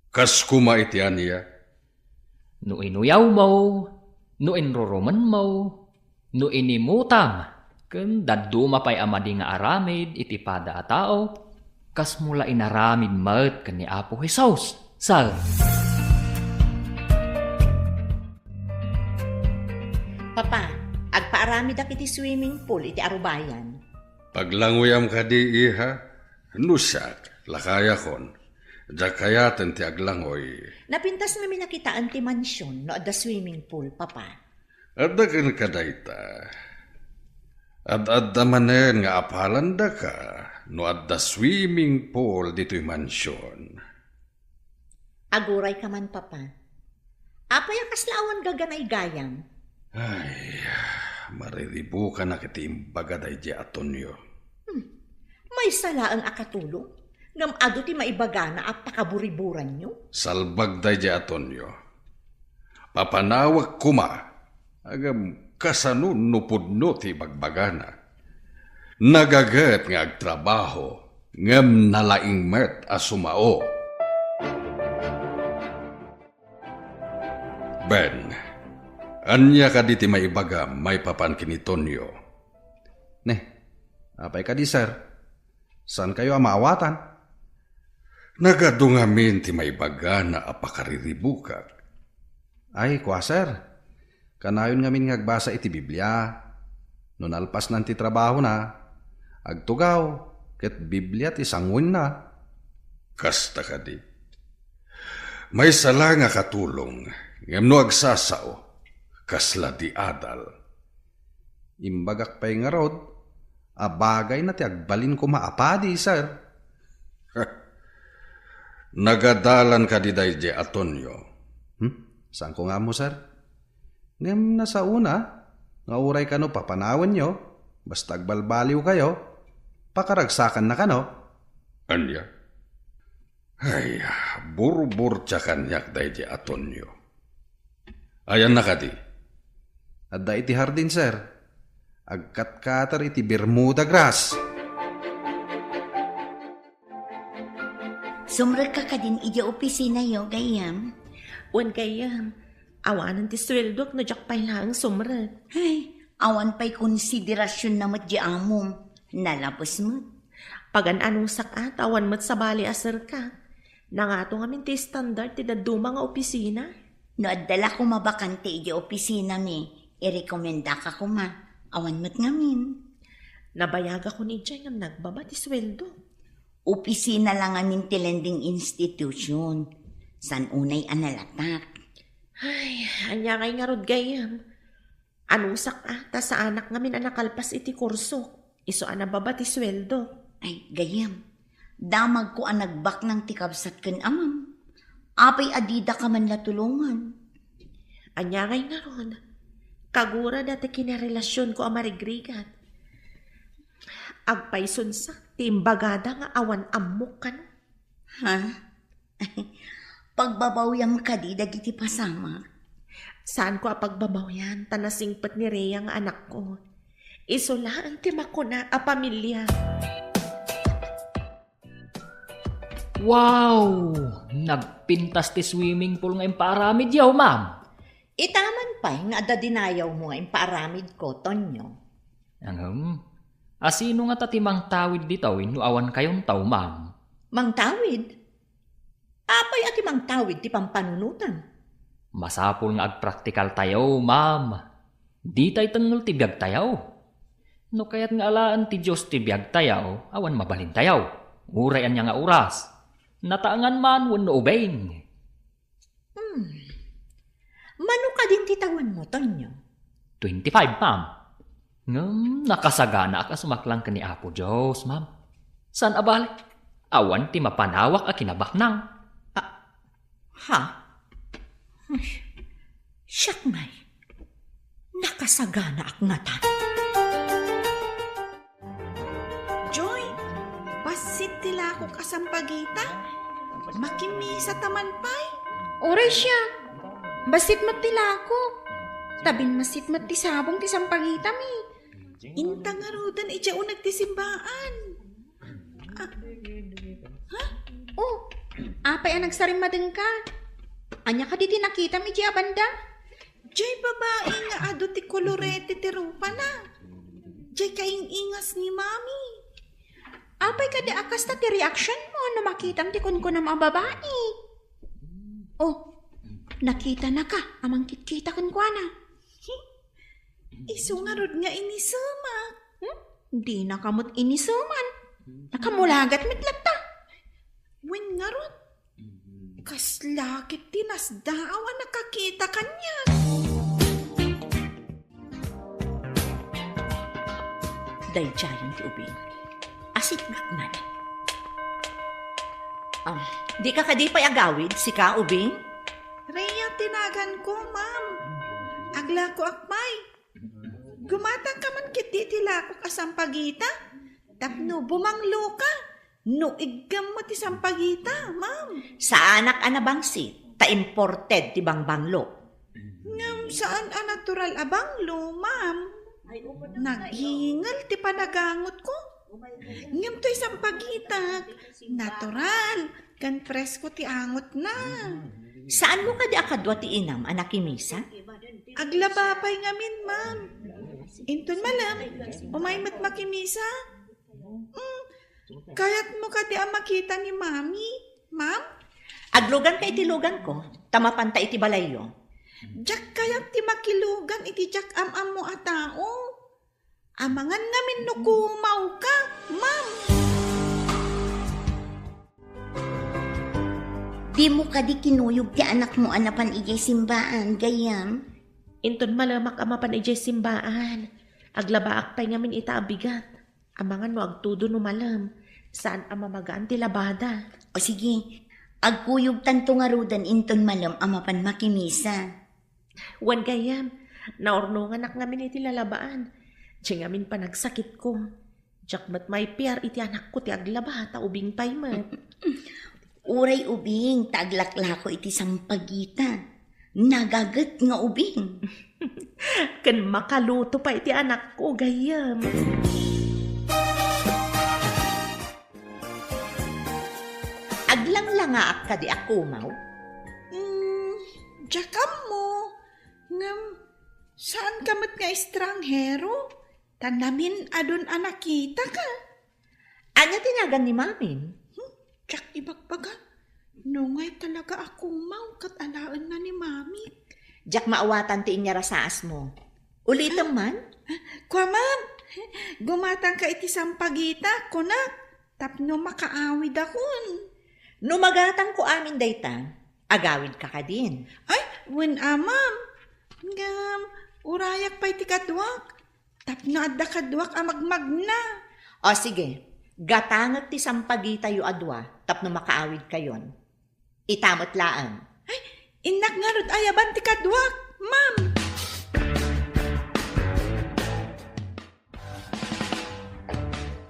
Kas koma iti ania? No inuyawmo, no inrurumenmo, no inimutam, ken dadduma pay a madi nga aramid iti pada a tao, kasmo la inaramid met ken ni Apo Jesus, sir. Papa, agpaaramidak iti swimming pool iti arubayan. Paglangoyam kadi, iha? No siak, lakayakon. Diak kayaten ti aglangoy. Napintas ngamin a kitaen ti mansion no adda swimming pool, Papa. Adda kenka dayta. Ad-adda manen nga apalandaka no adda swimming pool ditoy mansion. Agurayka man, Papa. Apay a kasla awan gaganaygayam? Ay, mariribukanak iti imbaga daydiay a Tonyo. Hmm. Maysa laeng a katulong, ngem adu ti maibagana a pakaburiburanyo. Salbag daydiay a Tonyo. Papanawek koma, ngem kasano no pudno ti ibagbagana? Nagaget nga agtrabaho, ngem nalaing met a sumao. Ben, ania kadi ti maibagam maipapan ken ni Tonyo? Ne, apay kadi, sir? Saankayo a maawatan? Nagadu ngamin ti maibagana a pakariribukak. Ay, kua, sir. Kanayon ngamin nga agbasa iti Biblia. No nalpasnan ti trabahona, agtugaw, ket Biblia ti sanguenna. Kasta kadi. Maysa la nga katulong, ngem no agsasao, kasla di adal. Imbagak pay ngarud a bagayna ti agbalin koma a padi, sir. Nagadalan kadi daydiay a Tonyo? Hmm? Saanko nga ammo, sir. Ngem nasaona nga uray kano papanawenyo, basta agbalbaliwkayo, pakaragsakanna kano. Ania? Ay, burburtia kaniak daydiay a Tonyo. Ayanna kadi? Adda iti hardin, sir. Agkatkater iti Bermuda grass. Sumrekka kadin idiay opisinayo, gayyem? Wen, gayyem. Awanen ti sueldok no diak pay laeng sumrek. Ay, awan pay konsiderasyon na met di amom. Nalabes met. Pagan-anusak a, ta awan met sabali a serka. Nangato ngamin ti standard ti dadduma nga opisina. No adda la koma bakante idiay opisinami, irekomendaka koma. Awan met ngamin. Nabayagakon idiay ngem nagbaba ti sueldo. Opisina la ngamin ti lending institution. Saan unay a nalatak? Ay, ania ngay ngarud gayyem? Anusak a, ta saanak ngamin a nakalpas iti kursok. Isu a nababa ti sueldo. Ay, gayyem. Damagko a nagbaknang ti kabsat ken amam. Apay a didaka man la tulongan? Ania ngay ngarud? Kagura dati kinarelasionko a marigrigat. Agpaysunsak ti imbagada nga awan ammok kano. Ha? Pagbabawyam kadi dagiti pasamak? Saanko a pagbabawian, ta nasingpet ni Rhea nga anakko. Isu laeng ti makuna a pamilia. Wow! Nagpintas ti swimming pool nga impaaramidyo, ma'am. Itaman pay nga adda dinayawmo nga impaaramidko, Tonyo. Ngem, asino ngata ti mangtawid ditoy no awan kayonto, ma'am? Mangtawid? Apay a ti mangtawid ti pampanunotan? Masapul nga agpraktikaltayo, ma'am. Ditay tengngel ti biagtayo. No kayat nga alaen ti Dios ti biagtayo, awan mabalintayo. Uray ania nga oras. Nataengan man wenno ubing. Hmm. Mano kadin ti tawenmo, Tonyo? Twenty-five, ma'am. Ngem nakasaganaak a sumaklang ken ni Apo Dios, ma'am. Saan a bale, awan ti mapanawak a kinabaknang. Ah, ha? Ay, siak ngay. Nakasaganaak ngata. Joy, bassit ti lakok a sampagita. Makimisa ta man pay. Uray siak. Bassit met ti lakok. Ta binmassit met ti sabong ti sampagitami. Inta ngaruden idiay uneg ti simbaan. Ah. Ha? Oh, apay a nagsarimmadengka? Ania kadi ti nakitam idiay a banda? Jay babai nga adu ti kolorete ti rupana. Jay kaing-ingas ni Mami. Apay kadi a kasta ti reaction mo no makitam ti kunkunam a babai? Oh, nakitanaka a mangkitkita kenkuana. Isu ngarud nga inisemak. Hmm? Dinaka met iniseman. Nakamulagat met latta. Wen ngarud, kasla ket ti nasdaaw a nakakita kaniak. Daydiayen ti ubing. Asikgak man. Ah, di ka kadi pay agawid, sika, ubing? Rhea ti naganko, ma'am. Aglakoak pay. Gumatangka man ketdi iti lakok a sampagita tapno bumangloka no iggammo ti sampagita, ma'am. Saanak a nabangsit, ta imported ti bangbanglo. Ngem saan a natural a banglo, ma'am. Naghingel ti panagangotko. Ngem toy sampagitak, natural, ken presko ti angotna. Saanmo kadi a kadua ti inam a nakimisa? Aglaba pay ngamin, ma'am. Inton malem, umay met makimisa. Mm, kayatmo kadi a makita ni Mami, ma'am? Agluganka iti luganko, ta mapanta iti balayyo. Diak kayat ti makilugan iti diak am-ammo a tao. Amangan ngamin no kumawka, ma'am. Dimo kadi kinuyog ti anakmo a napan idiay simbaan, gayyem? Inton malemak a mapan idiay simbaan, aglabaak pay ngamin ita a bigat. Amangan no agtudo no malem, saan a mamagaan ti labada. O sige, agkuyogtanto ngaruden inton malem a mapan makimisa. Wen gayyem, naurnonganak ngamin iti lalabaan. Diay ngamin panagsakitko. Diak met maipiar iti anakko ti aglaba, ta ubing pay met. Uray ubing, ta aglaklako iti sampagita. Nagaget nga ubing. Ken makaluto pay ti anakko, gayyem. Aglanglangaak kadi a kumaw? Mm, diak ammo. Ngem, saanka met nga estranghero? Ta namin-adon a nakitaka. Ania ti nagan ni Mamin? Hmm, diak ibagbaga. No ngay talaga a kumaw ket alaenna ni Mami. Diak maawatan ti inyarasaasmo. Ulitem man? Kua, ma'am. Gumatangka iti sampagita, kunak, tapno makaawidakon. No magatangko amin dayta, agawidka kadin. Ay, wen a, ma'am. Ngem, urayak pay ti kaduak. Tapno adda kaduak a magmagna. O sige, gatangek ti sampagitayo a dua tapno makaawidkayon. Ita met laeng. Ay, innak ngarud ayaban ti kaduak, ma'am.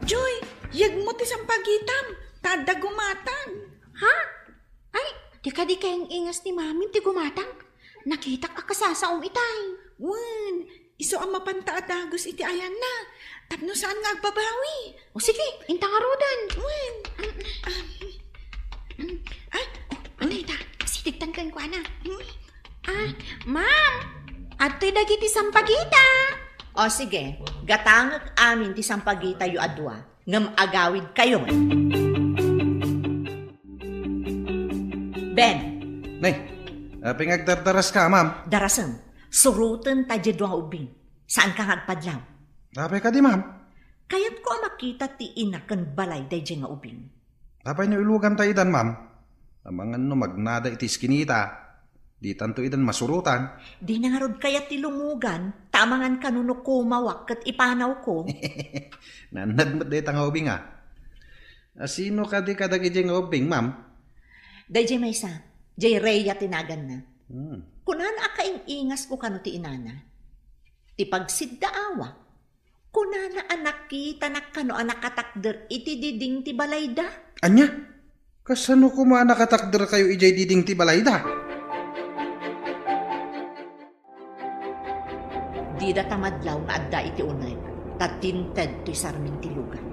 Joy, yegmo ti sampagitam, ta adda gumatang. Ha? Ay, di kadi kaing-ingas ni Mami ti gumatang? Nakitak a kasasaom itay. Wen, isu a mapanta a dagus iti ayanna, tapno saan nga agbabawi. O sige, inta ngaruden. Wen. Ay, o, ano ita? Sitigtan kenkuana. Hmm? Ah, ma'am, adtoy dagiti sampagita. O sige, gatangek amin ti sampagitayo a dua, ngem agawidkayon. Ben. Nay, apay nga agdardaraska, ma'am? Darasem, suroten ta diay dua nga ubing. Saanka nga agpadlaw? Apay kadi, ma'am? Kayatko a makita ti ina ken balay daydiay nga ubing. Apay no iluganta idan, ma'am? Amangan no magnada iti iskinita, ditanto idan masurotan. Dina ngarud kayat ti lumugan, ta amangan kano no kumawak ket ipanawko. Naannad met dayta nga ubing, a. A, sino kadi kadagiti nga ubing, ma'am? Daydiay maysa, diay Rhea ti naganna. Hmm. Kunana a kaing-ingasko kano ti inana. Ti pagsiddaawak, kunana a nakitanak kano a nakatakder iti diding ti balayda. Ania? Kasano koma a nakatakderkayo idiay diding ti balayda? Dida ta madlaw nga adda iti uneg, ta tinted toy sarming ti lugan.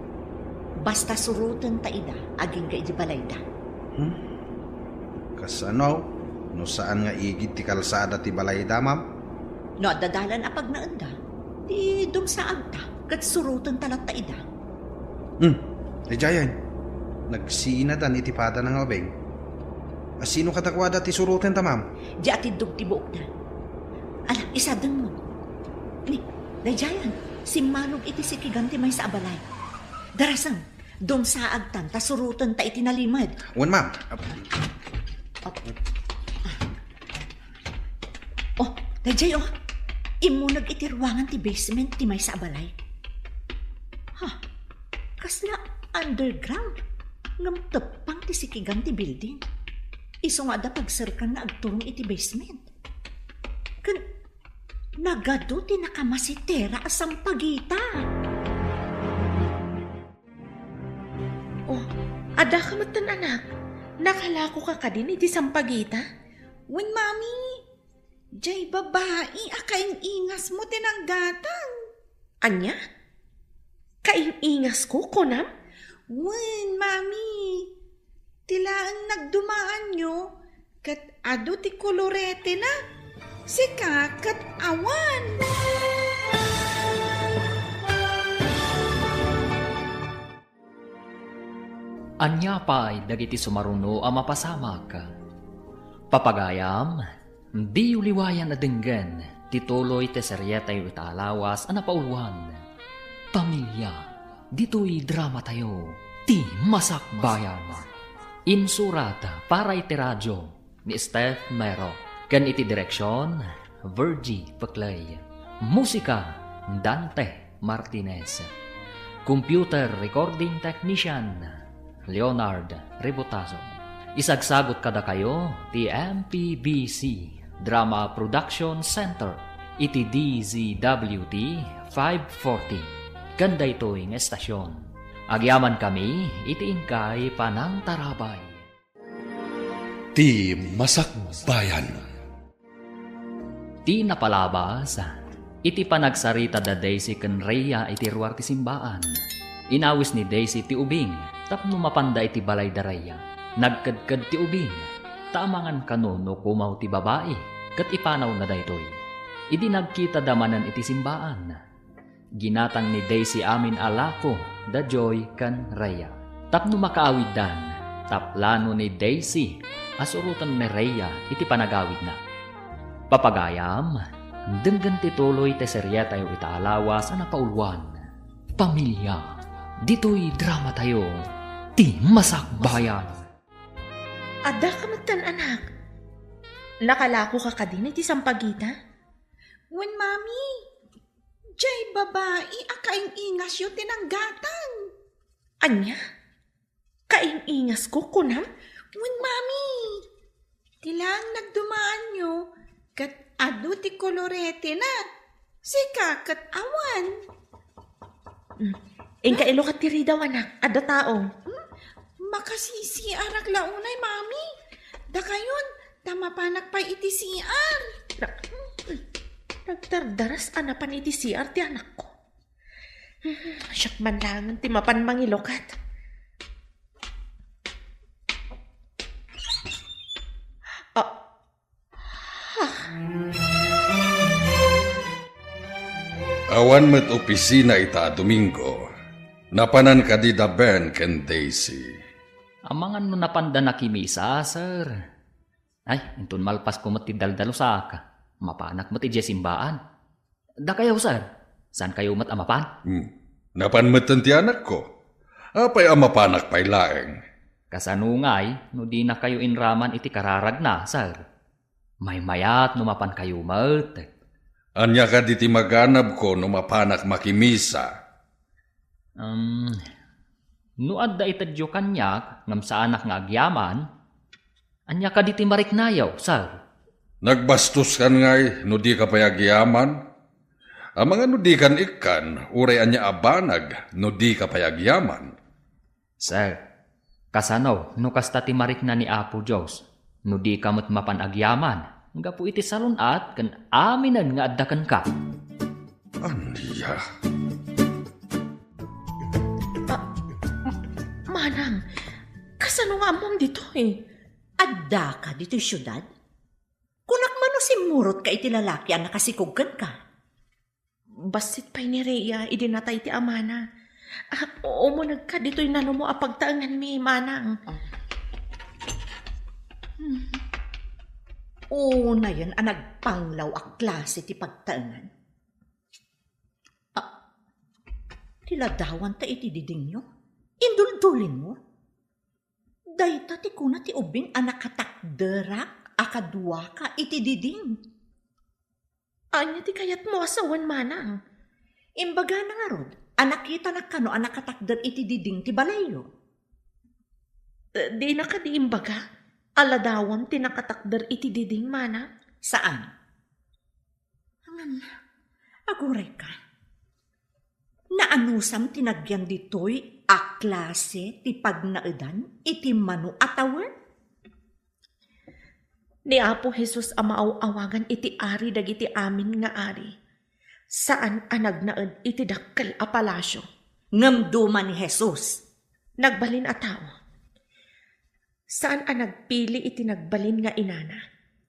Basta suroten ta ida agingga iti balayda. Hmm? Kasano? No saan nga igid ti kalsada ti balayda, ma'am? No adda dalan a pagnaenda, ti dumsaagta, ket suroten ta latta ida. Hmm, daydiayen. Nagsinadan iti padana nga ubing. A, sino kadakuada ti suroten ta, ma'am? Di atiddog ti buokna. Ala, isadengmo. Ni, daydiayen, simmalog iti sikigan ti maysa a balay. Darasem, dumsaagtan ta suroten ta iti nalimed. Wen, ma'am. Oh, daydiay, oh. Immuneg iti ruangan ti basement ti maysa a balay. Ha, kasla underground ngem teppang ti sikigan ti building. Isu nga adda pagserkan nga agturong iti basement. Ken nagadu ti nakamasitera a sampagita. Oh, adda ka metten, anak. Nakalakoka kadin iti sampagita? Wen, Mami. Jay babai a kaing-ingasmo ti nanggatang. Ania? Kaing-ingasko, kunam? Wen, Mami. Ti laeng nagdumaanyo, ket adu ti koloretena. Sika ket awan. Ania pay dagiti sumaruno a mapasamak? Papagayam, diyo liwayan a denggen ti tuloy ti serietayo ita a lawas a napauluan, Pamilya. Ditoy dramatayo, Ti Masakbayan. Insurat para iti radio ni Steph Mero, ken iti direksion, Virgie Peclay. Musika, Dante Martinez. Computer recording technician, Leonard Rebotazo. Isagsagut kadakayo ti M P B C Drama Production Center iti D Z W T five forty. Ken daytoy nga estasyon, agyamankami iti inkay panangtarabay. Ti Masakbayan. Ti napalabas, iti panagsarita da Daisy ken Rhea iti ruar ti simbaan. Inawis ni Daisy ti ubing tapno mapanda iti balay da Rhea. Nagkedked ti ubing, ta amangan kano no kumaw ti babai, ket ipanawna daytoy. Idi nagkitada manen iti simbaan, ginatang ni Daisy amin a lako da Joy ken Rhea tapno makaawiddan, ta plano ni Daisy a suroten ni Rhea iti panagawidna. Papagayam, denggen ti tuloy ti serietayo ita a lawas a napauluan, Pamilya. Ditoy dramatayo, Ti Masakbayan. Addaka metten, anak. Nakalakoka kadin iti sampagita? Wen, Mami, jay babai a kaing-ingasyo ti nanggatang. Ania? Kaing-ingasko, kunam? Wen, Mami. Ti laeng nagdumaanyo, ket adu ti koloretena. Sika ket awan. Mm. Inka ilukat ti ridaw, anak. Adda tao. Hmm? Makasisiarak la unay, Mami. Dakayon, ta mapanak pay iti C R. Na-, nagdardaras a napan iti C R ti anakko. Siak man laengen ti mapan mangilukat. Ah. Ah. Awan met opisina ita a Domingo. Napanan kadi da Ben ken Daisy? Amangan no napanda nakimisa, sir. Ay, inton malpasko met ti daldalusak, mapanak met idiay simbaan. Dakayo, sir, saan kayo met a mapan? Hmm. Napan metten ti anakko. Apay a mapanak pay laeng? Kasano ngay no dinakayo inraman iti kararagna, sir? Maymayat no mapan kayo met. Ania kadi ti maganabko no mapanak makimisa? Um, no adda itedyo kaniak ngem saanak nga agyaman, ania kadi ti mariknayo, sir? Nagbastos kan ngay no dika pay agyaman? Amangan no dikan ikkan, uray ania a banag no dika pay agyaman? Sir, kasano no kasta ti marikna ni Apo Dios, no dika met mapan agyaman gapu iti salun-at ken aminen nga adda kenka? Ania? Ah, M-, Manang, kasano nga ammom ditoy? Addaka ditoy siudad? Kunak man no simmurotka iti lalaki a nakasikog kenka? Bassit pay ni Rhea idi natay ti amana. Ah, umunegka ditoy nanumo a pagtaenganmi, Manang. Ah. Hmm. Unayen a nagpanglaw a klase ti pagtaengan. Ah, ti ladawan ta iti didingyo? Induldulinmo? Dayta ti kuna ti ubing a nakatakderak a kaduaka iti diding. Ania ti kayatmo a sawen, Manang? Imbagana ngarud a nakitanak kano a nakatakder iti diding ti balayyo. Eh, dina kadi imbaga a ladawam ti nakatakder iti diding, Manang? Saan. Ngem, agurayka. Naanusam ti nagyan ditoy a klase ti pagnaedan iti mano a tawen? Ni Apo Jesus a maaw-awagan iti Ari dagiti amin nga ari, saan a nagnaed iti dakkel a palasio. Ngem duma ni Jesus. Nagbalin a tao. Saan a nagpili iti nagbalin nga inana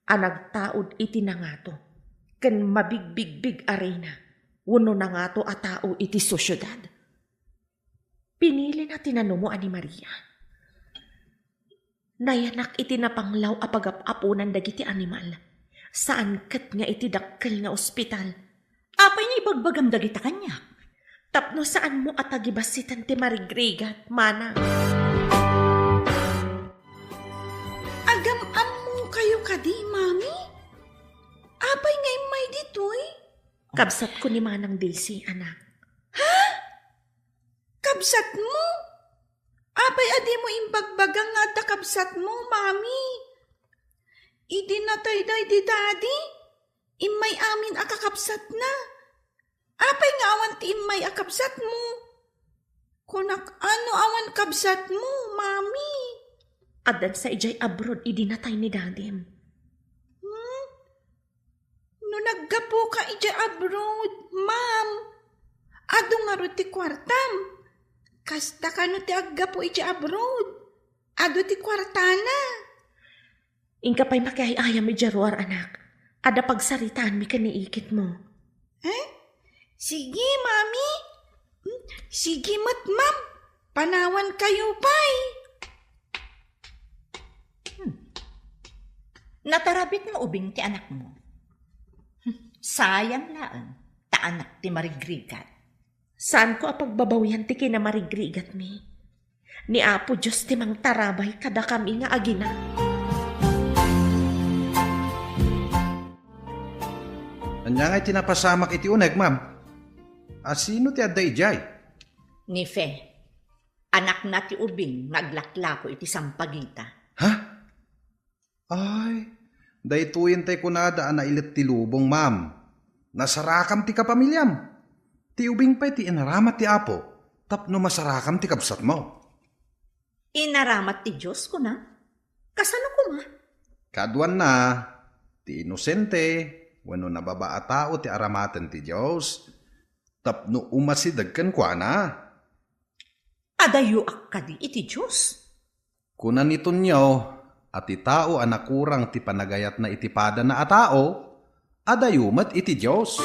a nagtaud iti nangato ken mabigbigbig a reyna wenno nangato a tao iti sosiedad. Pinilina ti nanumoan ni Maria. Nayanak iti napanglaw a pagap-aponan dagiti animal. Saan ket nga iti dakkel nga ospital. Apay nga ibagbagam dagita kaniak? Tapno saanmo a tagibassitan ti marigrigat, manang. Agam-ammokayo kadi, Mami? Apay nga immay ditoy? Kabsatko ni Manang Dilsi, anak. Ha? Kabsatmo? Apay a dimo imbagbaga nga adda kabsatmo, Mami? Idi natay daydi Daddy, immay amin a kakabsatna. Apay nga awan ti immay a kabsatmo? Kunak, ano awan kabsatmo, Mami? Addan sa idiay abroad idi natay ni Dadim. Hmm? No naggapuka idiay abroad, Ma'am, adu ngarud ti kuartam. Kasta kano ti aggapu idiay abroad? Adu ti kuartana. Inka pay makiay-ayam idiay ruar, anak. Adda pagsaritaanmi ken ni ikitmo. Eh? Sige, Mami. Hmm, sige met, Ma'am. Panawankayo pay. Hmm. Natarabit nga ubing ti anakmo. Hmm. Sayang laeng, ta anak ti marigrigat. Saanko a pagbabawian ti kinamarigrigatmi. Ni Apo Dios ti mangtarabay kadakami nga agina. Ania ngay ti napasamak iti uneg, ma'am? A, sino ti adda idiay? Ni Fe, anakna ti ubing nga aglaklako iti sampagita. Ha? Ay, daytoyen tay kunada a nailet ti lubong, ma'am. Nasarakam ti kapamiliam. Ti ubing pay ti inaramat ti Apo tapno masarakam ti kabsatmo. Inaramat ti Dios, kuna? Kasano koma? Kaduanna, ti inosente wenno nababa a tao ti aramaten ti Dios tapno umasideg kenkuana. Adayoak kadi iti Dios? Kuna ni Tonio a ti tao a nakurang ti panagayatna iti padana a tao, adayo met iti Dios.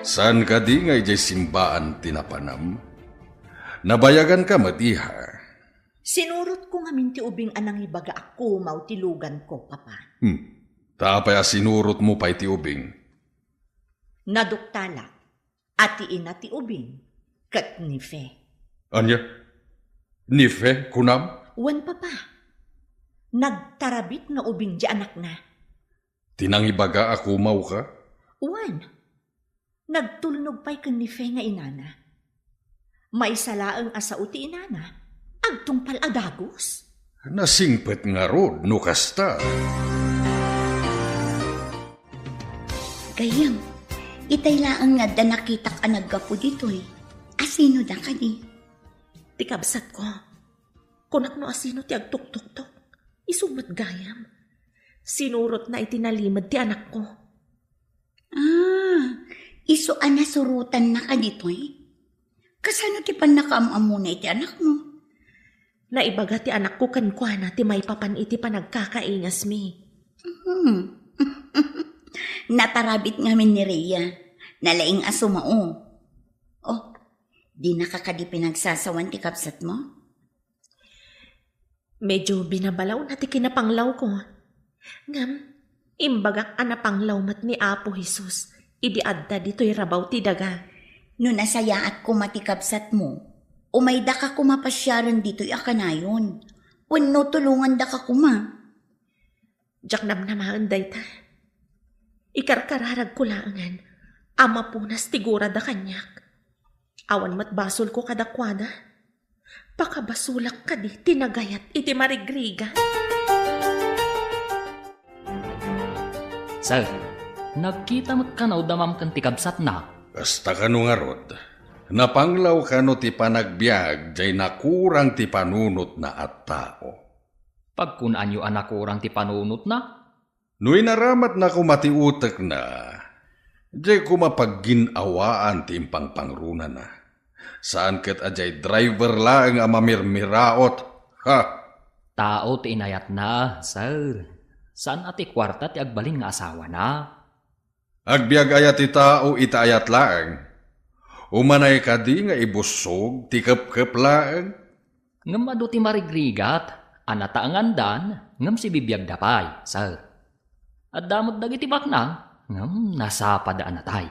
Saan kadi nga idiay simbaan ti napanam? Nabayaganka met, iha. Sinurotko ngamin ti ubing a nangibaga a kumaw ti luganko, Papa. Hmm. Ta apay a sinurotmo pay ti ubing? Naduktalak a ti ina ti ubing ket ni Fe. Ania? Ni Fe, kunam? Wen, Papa. Nagtarabit nga ubing ti anakna. Ti nangibaga a kumawka? Wen. Nagtulnog pay ken ni Fe nga inana. Maysa laeng a sao ti inana, agtungpal a dagus. Nasingpet ngarud no kasta. Gayyem, itay laeng nga adda nakitak a naggapu ditoy. Asino da kadi? Ti kabsatko. Kunak no asino ti agtuktuktok. Isu met gayam. Sinurotna iti nalimed ti anakko. Ah, isu a nasurotanna kaditoy? Kasano ti pannakaam-ammona iti anakmo? Naibaga ti anakko kenkuana ti maipapan iti panagkakaingasmi. Hmm. Natarabit ngamin ni Rhea. Nalaing a sumao. Oh, dinaka kadi pinagsasawan ti kabsatmo? Medyo binabalawna ti kinapanglawko. Ngem, imbagak a napanglaw met ni Apo Jesus idi adda ditoy rabaw ti daga. No nasayaat koma ti kabsatmo, umaydaka koma pasiaren ditoy a kanayon, wenno tulongandaka koma. Diak namnamaen dayta. Ikarkararagko laengen a mapunas ti gurada kaniak. Awan met basolko kadakuada. Pakabasolak kadi ti nagayat iti marigrigat. Sir, nagkita met kano da ma'am ken ti kabsatna? Kasta kano ngarud, napanglaw kano ti panagbiag jay nakurang ti panunotna a tao? Pagkunaanyo a nakurang ti panunotna? No inaramatna koma ti utekna, jay koma paggin-awaan ti impangpangrunana. Saan ket a diay driver laeng a mamirmiraot. Ha! Tao ti inayatna, sir. Saan a ti kuarta ti agbalin nga asawana. Agbiag aya ti tao iti ayat laeng? Umanay kadi nga ibussog ti kepkep laeng? Ngem adu ti marigrigat a nataengandan ngem sibibiagda pay, sir. Adda met dagiti baknang ngem nasapada a natay.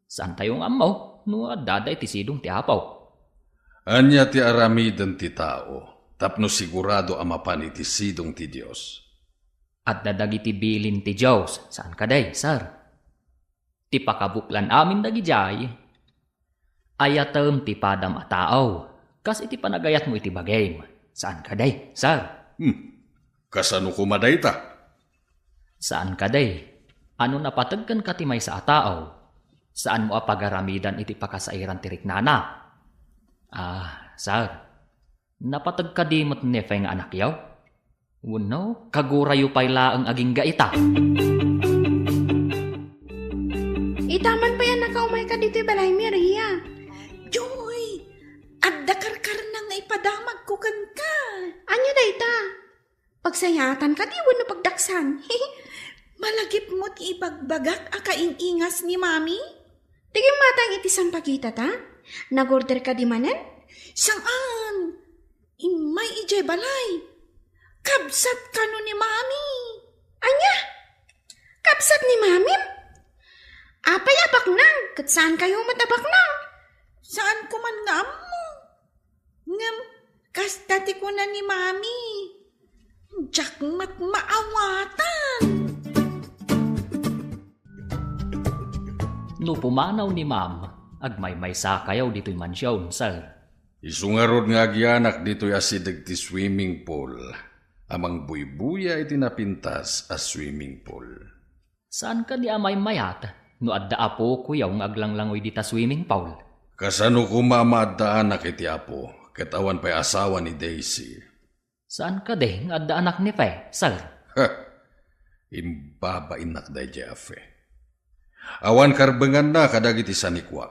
Saantayo nga ammo no addada iti sidong ti Apo. Ania ti aramiden ti tao tapno sigurado a mapan iti sidong ti Dios? Adda dagiti bilin ti Dios, saan kadi, sir? Ti pakabuklan amin dagidiay, ayatem ti padam a tao, kas iti panagayatmo iti bagim, saan kadi, sir? Hmm. Kasano koma dayta? Saan kadi, ano napateg kenka ti maysa a tao, saanmo a pagaramidan iti pakasairan ti riknana? Ah, sir, napateg kadi met Nefe nga anakyo? Wenno, kagurayo pay laeng agingga ita? Ita man pay a nakaumayka ditoy balay, Maria. Joy, adda karkarnang nga ipadamagko kenka. Ania dayta? Pagsayaatan kadi wenno pagdaksan? Malagipmo ti ibagbagak a kain-ingas ni Mami? Ti gimmatang iti sampagita ta? Nag-order kadi manen? Saan? Immay idiay balay. Kabsat kano ni Mami? Ania? Kabsat ni Mamim? Apay a baknang? Ket saankayo met a baknang? Saanko man nga ammo. Ngem, kasta ti kuna ni Mami. Diak met maawatan. No pumanaw ni Ma'am, agmaymaysakayo ditoy mansion, sir. Isu ngarud nga agianak ditoy asideg ti swimming pool a mangbuybuya iti napintas a swimming pool. Saan kadi a maymayat no adda apokoyo nga aglanglangoy dita swimming pool? Kasano koma a maaddaanak iti apo ket awan pay asawa ni Daisy? Saan kadi nga adda anak ni Fe, sir? Ha! Imbabainnak daydiay a Fe. Awan karbenganna kadagiti sanikuak.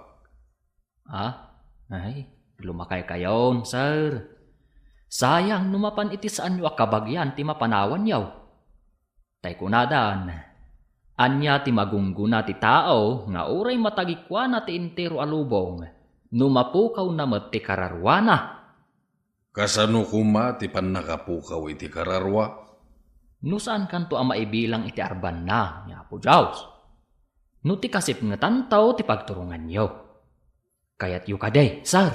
Ah? Ay, lumakaykayon, sir. Sayang no mapan iti saanyo a kabagian ti mapanawanyo. Tay kunadan, ania ti magunggona ti tao nga uray matagikuana ti entero a lubong no mapukawna met ti kararuana? Kasano koma ti pannakapukaw iti kararua? No saankanto a maibilang iti arbanna ni Apo Dios, no ti kasipngetanto ti pagturonganyo. Kayatyo kadi, sir?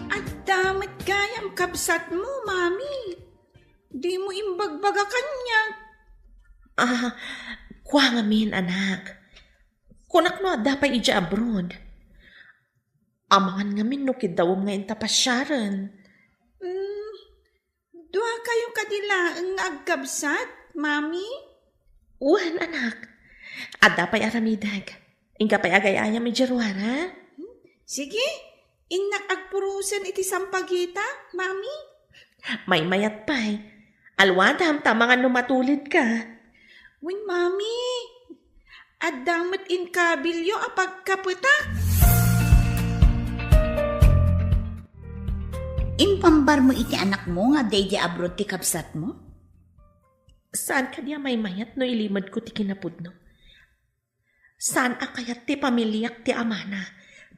Adda met gayam kabsatmo, Mami. Dimo imbagbaga kaniak. Ah, kua ngamin, anak. Kunak no adda pay idiay abroad. Amangan ngamin no kiddawem nga inta pasiaren. Mm, Duakayo kadi laeng nga agkabsat, Mami? Wen, anak. Adda pay aramidek. Inka pay agay-ayam idiay ruara? Sige, innak agpurosen iti sampagita, Mami. Maymayat pay. Alwadam ta amangan no matulidka. Wen, Mami. Adda met inkabilyo a pagkapetak. Impambarmo iti anakmo nga adda idiay abroad ti kabsatmo? Saan kadi a maymayat no ilimedko ti kinapudno? Saan a kayat ti pamiliak ti amana,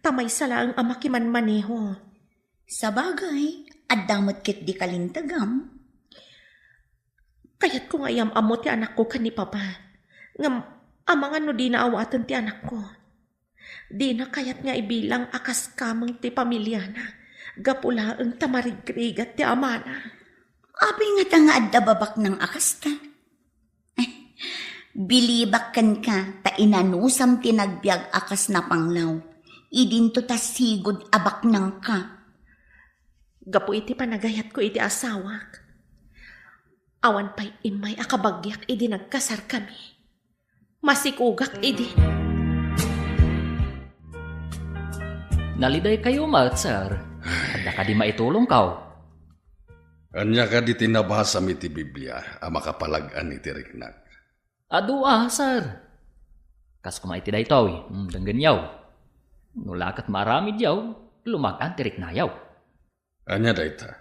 ta maysa laeng a makimanmaneho. Sabagay, adda met ketdi kalintegam. Kayatko nga iyam-ammo ti anakko ken ni Papa. Ngem amangan no dina awaten ti anakko. Dina kayat nga ibilang a kas kameng ti pamiliana, gapu laeng ta marigrigat ti amana. Apay ngata nga adda babaknang a kasta? Bilibak kenka ta inanusam ti nagbiag a kas napanglaw. Idinto ta sigud a baknangka. Gapu iti panagayatko iti asawak, awan pay immay a kabagiak idi nagkasarkami. Masikogak idi. Nalidaykayo met, sir. Adda kadi maitulongko? Ania kadi ti nabasam iti Biblia a makapalag-an iti riknak? Adu a, sir. Kas koma iti daytoy, mm, denggenyo. No la ket maaramidyo, lumag-an ti riknayo. Ania dayta?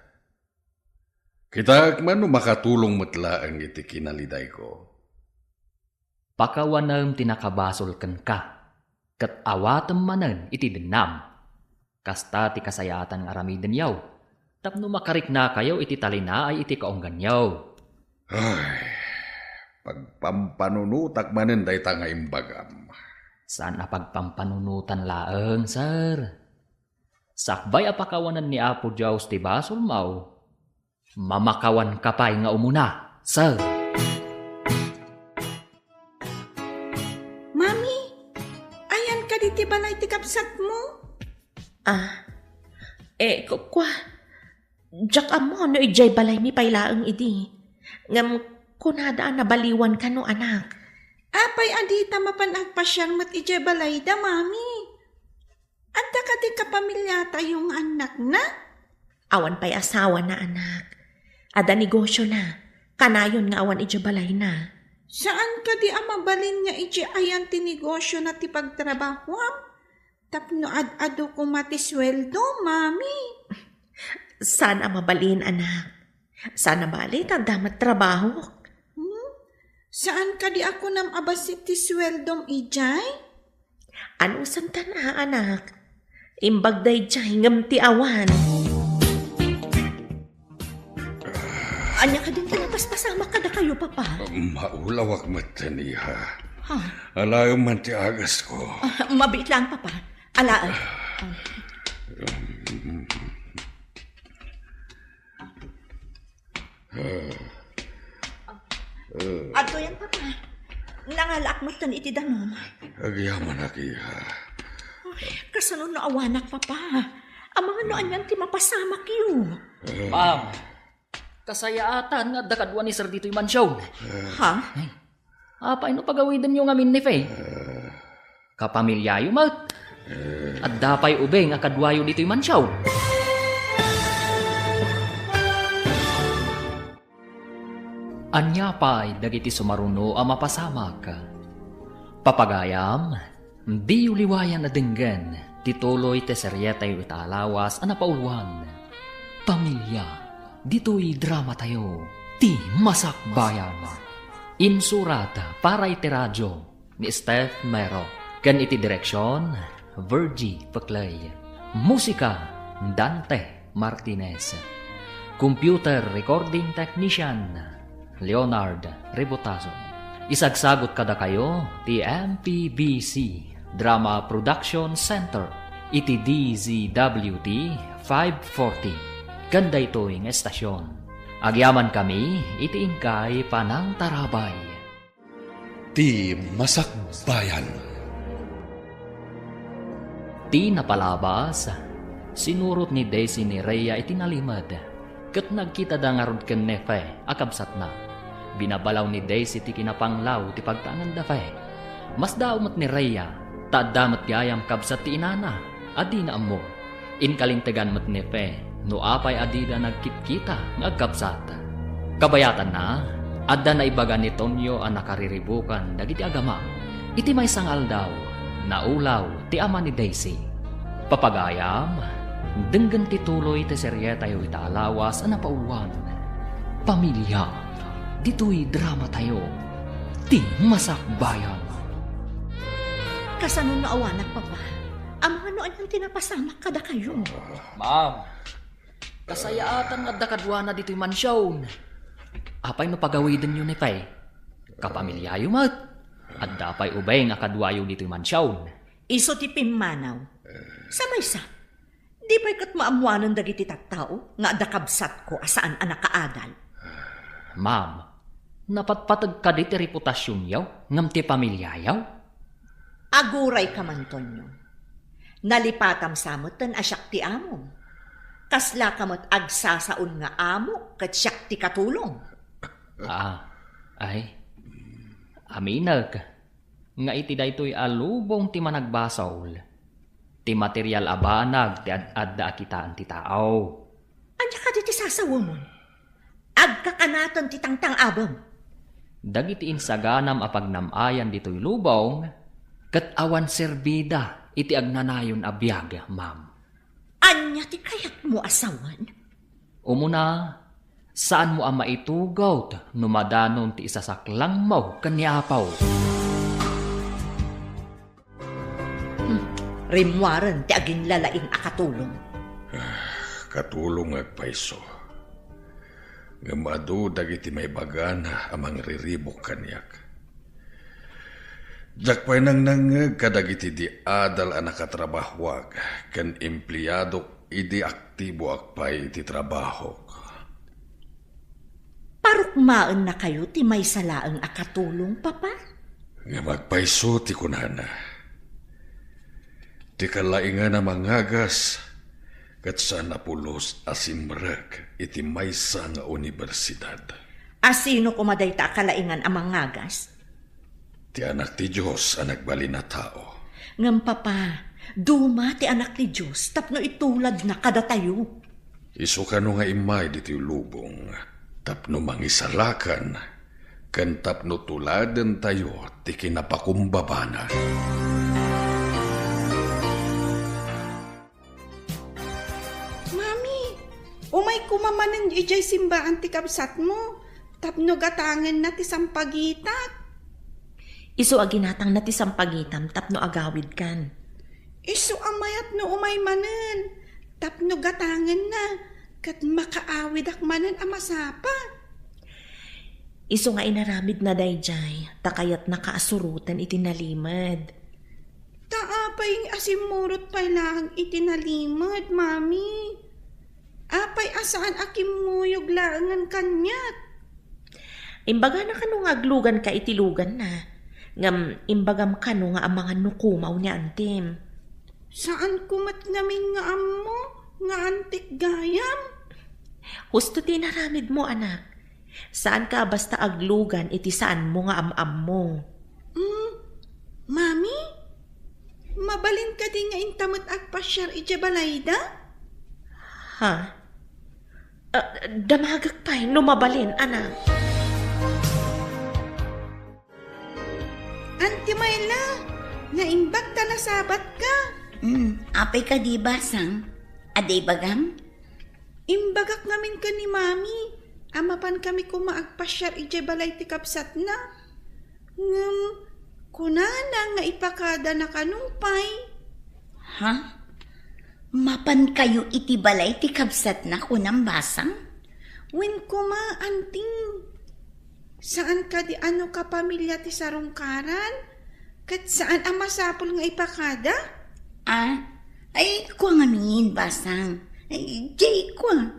Kitaek man no makatulong met laeng iti kinalidayko. Pakawanem ti nakabasol kenka, ket awatem manen iti dennam. Kasta ti kasayaatan nga aramidenyo, tapno makariknakayo iti talinaay iti kaungganyo. Ay, pagpampanunotak manen dayta nga imbagam. Saan a pagpampanunotan laeng, sir. Sakbay a pakawanen ni Apo Dios ti basolmo, mamakawanka pay nga umuna, sir. Mami, ayan kadi ti balay ti kabsatmo? Ah, eh, ku-, kua, diak ammo no idiay balaymi pay laeng idi. Ngem kunada a nabaliwan kano, anak. Apay a dita mapan agpasiar met idiay balayda, Mami? Adda kadi kapamiliatayo nga annakna? Awan pay asawana, anak. Adda negosiona. Kanayon nga awan idiay balayna. Saan kadi a mabalin nga idiay ayan ti negosiona ti pagtrabahoam? Tapno ad-adu koma ti sueldo, Mami. Saan a mabalin, anak. Saan a bali ta adda met trabahok. Hmm? Saan kadi a kunam a bassit ti sueldom idiay? Anusanta, anak. Imbag daydiay ngem ti awan. Ania kadin ti napaspasamak kadakayo, Papa? Maulawak metten, iha. Ha? Alaem man ti agasko. Ah, mabiit lang, Papa. Alaem. Adtoyen, Papa. Nangalaak metten iti danum. Agyamanak, iha. Ay, kasano no awanak, Papa? Amangan no anian ti mapasamakyo. Ma'am, kasayaatan nga adda kadua ni Sir ditoy mansion. Ha? Apay no pagawidenyo ngamin ni Faye? Kapamilyayo met. Adda pay ubing a kaduayo ditoy mansion. Ania pay dagiti sumaruno a mapasamak? Papagayam, diyo liwayan a denggen ti tuloy ti serietayo ita a lawas a napauluan, Pamilya, ditoy dramatayo, Ti Masakbayan. Insurat para iti radio ni Steph Mero, ken iti direksion, Virgie Peclay. Musika, Dante Martinez. Computer recording technician, Leonard Rebotazo. Isagsagut kadakayo ti M P B C Drama Production Center iti D Z W T five forty. Ken daytoy nga estasion, agyamankami iti inkay panangtarabay. Ti Masakbayan. Ti napalabas, sinurot ni Daisy ni Rhea iti nalimed, ket nagkitada ngarud ken ni Fe a kabsatna. Binabalaw ni Daisy ti kinapanglaw ti pagtaenganda Fe. Masdaaw met ni Rhea, ta adda met gayam kabsat ti inana a dina ammo. Inkalintegan met ni Fe no apay a dida nagkitkita nga agkabsat. Kabayatanna, adda naibaga ni Tonyo a nakariribukan dagiti agama. Iti maysa nga aldaw, naulaw ti ama ni Daisy. Papagayam, denggen ti tuloy ti serietayo ita a lawas a napauluan, Pamilya, ditoy dramatayo, Ti Masakbayan. Kasano no awanak, Papa? Amangan no anian ti napasamak kadakayo. Ma'am, kasayaatan nga adda kaduana ditoy mansion. Apay no pagawidenyo ni Fe? Kapamilyayo met. Adda pay ubing a kaduayo ditoy mansion. Isu ti pimmanaw. Sa maysa, di pay ket maammoanen dagiti tattao nga adda kabsatko a saan a nakaadal. Ma'am, napatpateg kadi ti reputasionyo ngem ti pamilyayo? Agurayka man, Tonyo. Nalipatam sa metten a siak ti amom. Kaslaka met agsasaon nga amo ket siak ti katulong. Ah, ay. Aminek nga iti daytoy a lubong ti managbasol, ti material a banag ti ad-adda a kitaen ti tao. Ania kadi ti sasawemon? Agkakanaten ti tangtang-abem. Dagiti insaganam a pagnam-ayan ditoy lubong, Ket awan serbida iti agnanayon a biag, ma'am. Ania ti kayatmo a sawen? Umuna, saanmo a maitugawt no madanon ti isasaklangmo ken ni Apo. Hmm, rimmuaren ti aginlalaing a katulong. Ah, katulongek pay isu. Ngem adu dagiti maibagana a mangriribuk kaniak. Diak pay nangnangngeg kadagiti di adal a nakatrabahoak ken empleadok idi aktiboak pay iti trabahok. Parukmaennakayo ti maysa laeng a katulong, Papa? Ngem agpayso ti kunana. Ti kalaingan a mangagas ket saan a pulos a simrek iti maysa nga universidad. A sino koma dayta a kalaingan a mangagas? Ti Anak ti Dios a nagbalin a tao. Ngem, Papa, duma ti Anak ti Dios tapno ituladna kadatayo. Isu kano nga immay ditoy lubong tapno mangisalakan ken tapno tuladentayo ti kinapakumbabana. Mami, umay koma manen idiay simbaan ti kabsatmo tapno gatangenna ti sampagitak. Isu a ginatangna ti sampagitam tapno agawidkan. Isu a mayat no umay manen tapno gatangenna ket makaawidak manen a masapa. Isu nga inaramidna daydiay ta kayatnaka a suroten iti nalimed. Ta apay nga asimmurot pay laeng iti nalimed, Mami? Apay a saan a kimmuyog laengen kaniak? Imbagana kano nga agluganka iti luganna, ngem imbagam kano nga amangan no kumaw ni antim. Saanko met ngamin nga ammo nga antik gayam? Husto ti inaramidmo, anak. Saanka a basta aglugan iti saanmo nga am-ammo. Mm, Mami, mabalin kadi nga inta met agpasiar idiay balayda? Ha? Ah, damagek pay no mabalin, anak. Auntie Myla, naimbag ta nasabatka. Hmm, apay kadi, Basang? Adda ibagam? Imbagak ngamin ken ni Mami a mapankami koma agpasiar idiay balay ti kabsatna. Ngem kunana nga ipakadana kano pay. Ha? Mapankayo iti balay ti kabsatna, kunam, Basang? Wen koma, Auntie. Saan kadi a no kapamilya ti sarungkaran, ket saan a masapul nga ipakada? Ah, ay, kua ngamin, Basang. Ay, jay kua.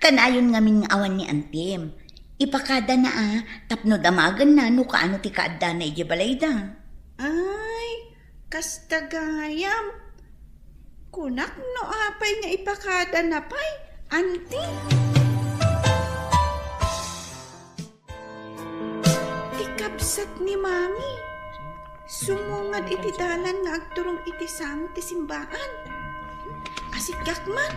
Kanayon ngamin nga awan ni Antim. Ipakadana a, tapno damagenna no kaano ti kaaddana idiay balayda. Ay, kasta gayam. Kunak no apay nga ipakadana pay, Auntie. Ti kabsat ni Mami, sumungad iti dalan nga agturong iti sango ti simbaan. Asigak man.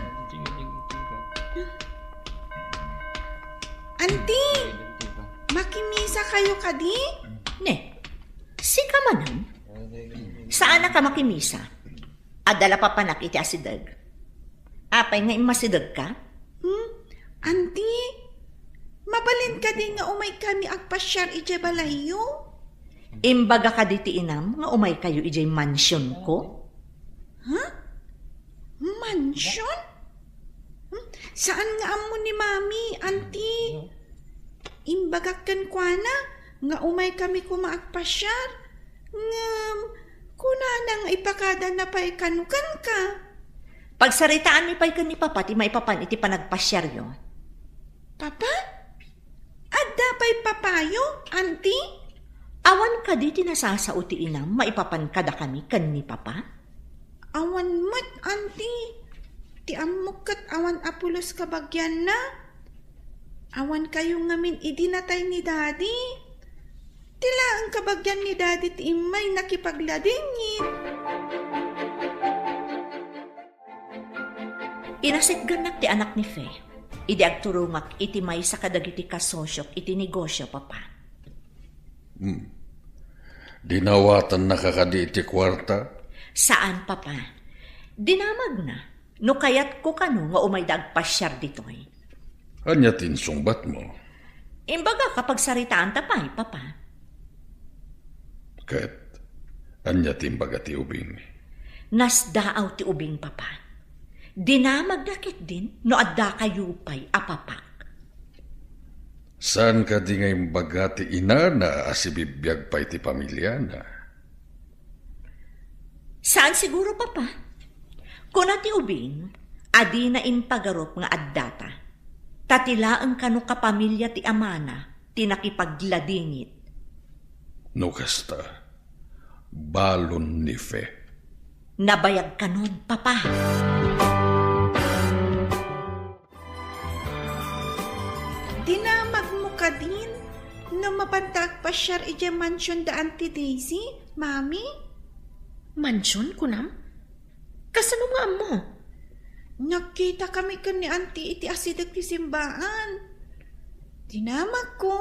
Auntie, makimisakayo kadi? Ne, sika manen? Saanaka makimisa? Adda la papanak iti asideg. Apay nga immasidegka? Hmm? Auntie, mabalin kadi nga umaykami agpasiar idiay balayyo? Imbaga kadi ti inam nga umaykayo idiay mansionko? Ha? Mansion? Hmm? Saan nga ammo ni Mami, Auntie? Imbagak kenkuana nga umaykami koma agpasiar. Ngem, kunana nga ipakadana pay kano kenka. Pagsaritaanmi pay ken ni Papa ti maipapan iti panagpasiaryo. Papa? Adda pay papayo, Auntie? Awan kadi ti nasasao ti inam maipapan kadakami ken ni Papa? Awan met, Auntie. Ti ammok ket awan a pulos kabagianna. Awan kayo ngamin idi natay ni Daddy. Ti laeng kabagian ni Daddy ti immay nakipagladingit. Inasitgannak ti anak ni Fe idi agturongak iti maysa kadagiti kasosyok iti negosyo, Papa. Hmm. Dinawatannaka kadi iti kuarta? Saan, Papa. Dinamagna. No kayatko kano nga umayda agpasiar ditoy. Ania ti insungbatmo? Imbagak a pagsaritaanta pay, Papa. Ket ania ti imbaga ti ubing? Nasdaaw ti ubing, Papa. Dinamagna ketdin no addakayo pay a papak. Saan kadi nga imbaga ti inana a sibibiag pay ti pamiliana? Saan siguro, Papa. Kuna ti ubing a dina impagarup nga addata, ta ti laeng kano kapamilia ti amana ti nakipagladingit. No kasta, balon ni Fe. Nabayag kanon, Papa. Dinamagmo kadin no mapanta agpasiar idiay mansion da Auntie Daisy, Mami? Mansion, kunam? Kasano nga ammo? Nagkitakami ken ni Auntie iti asideg ti simbaan. Dinamagko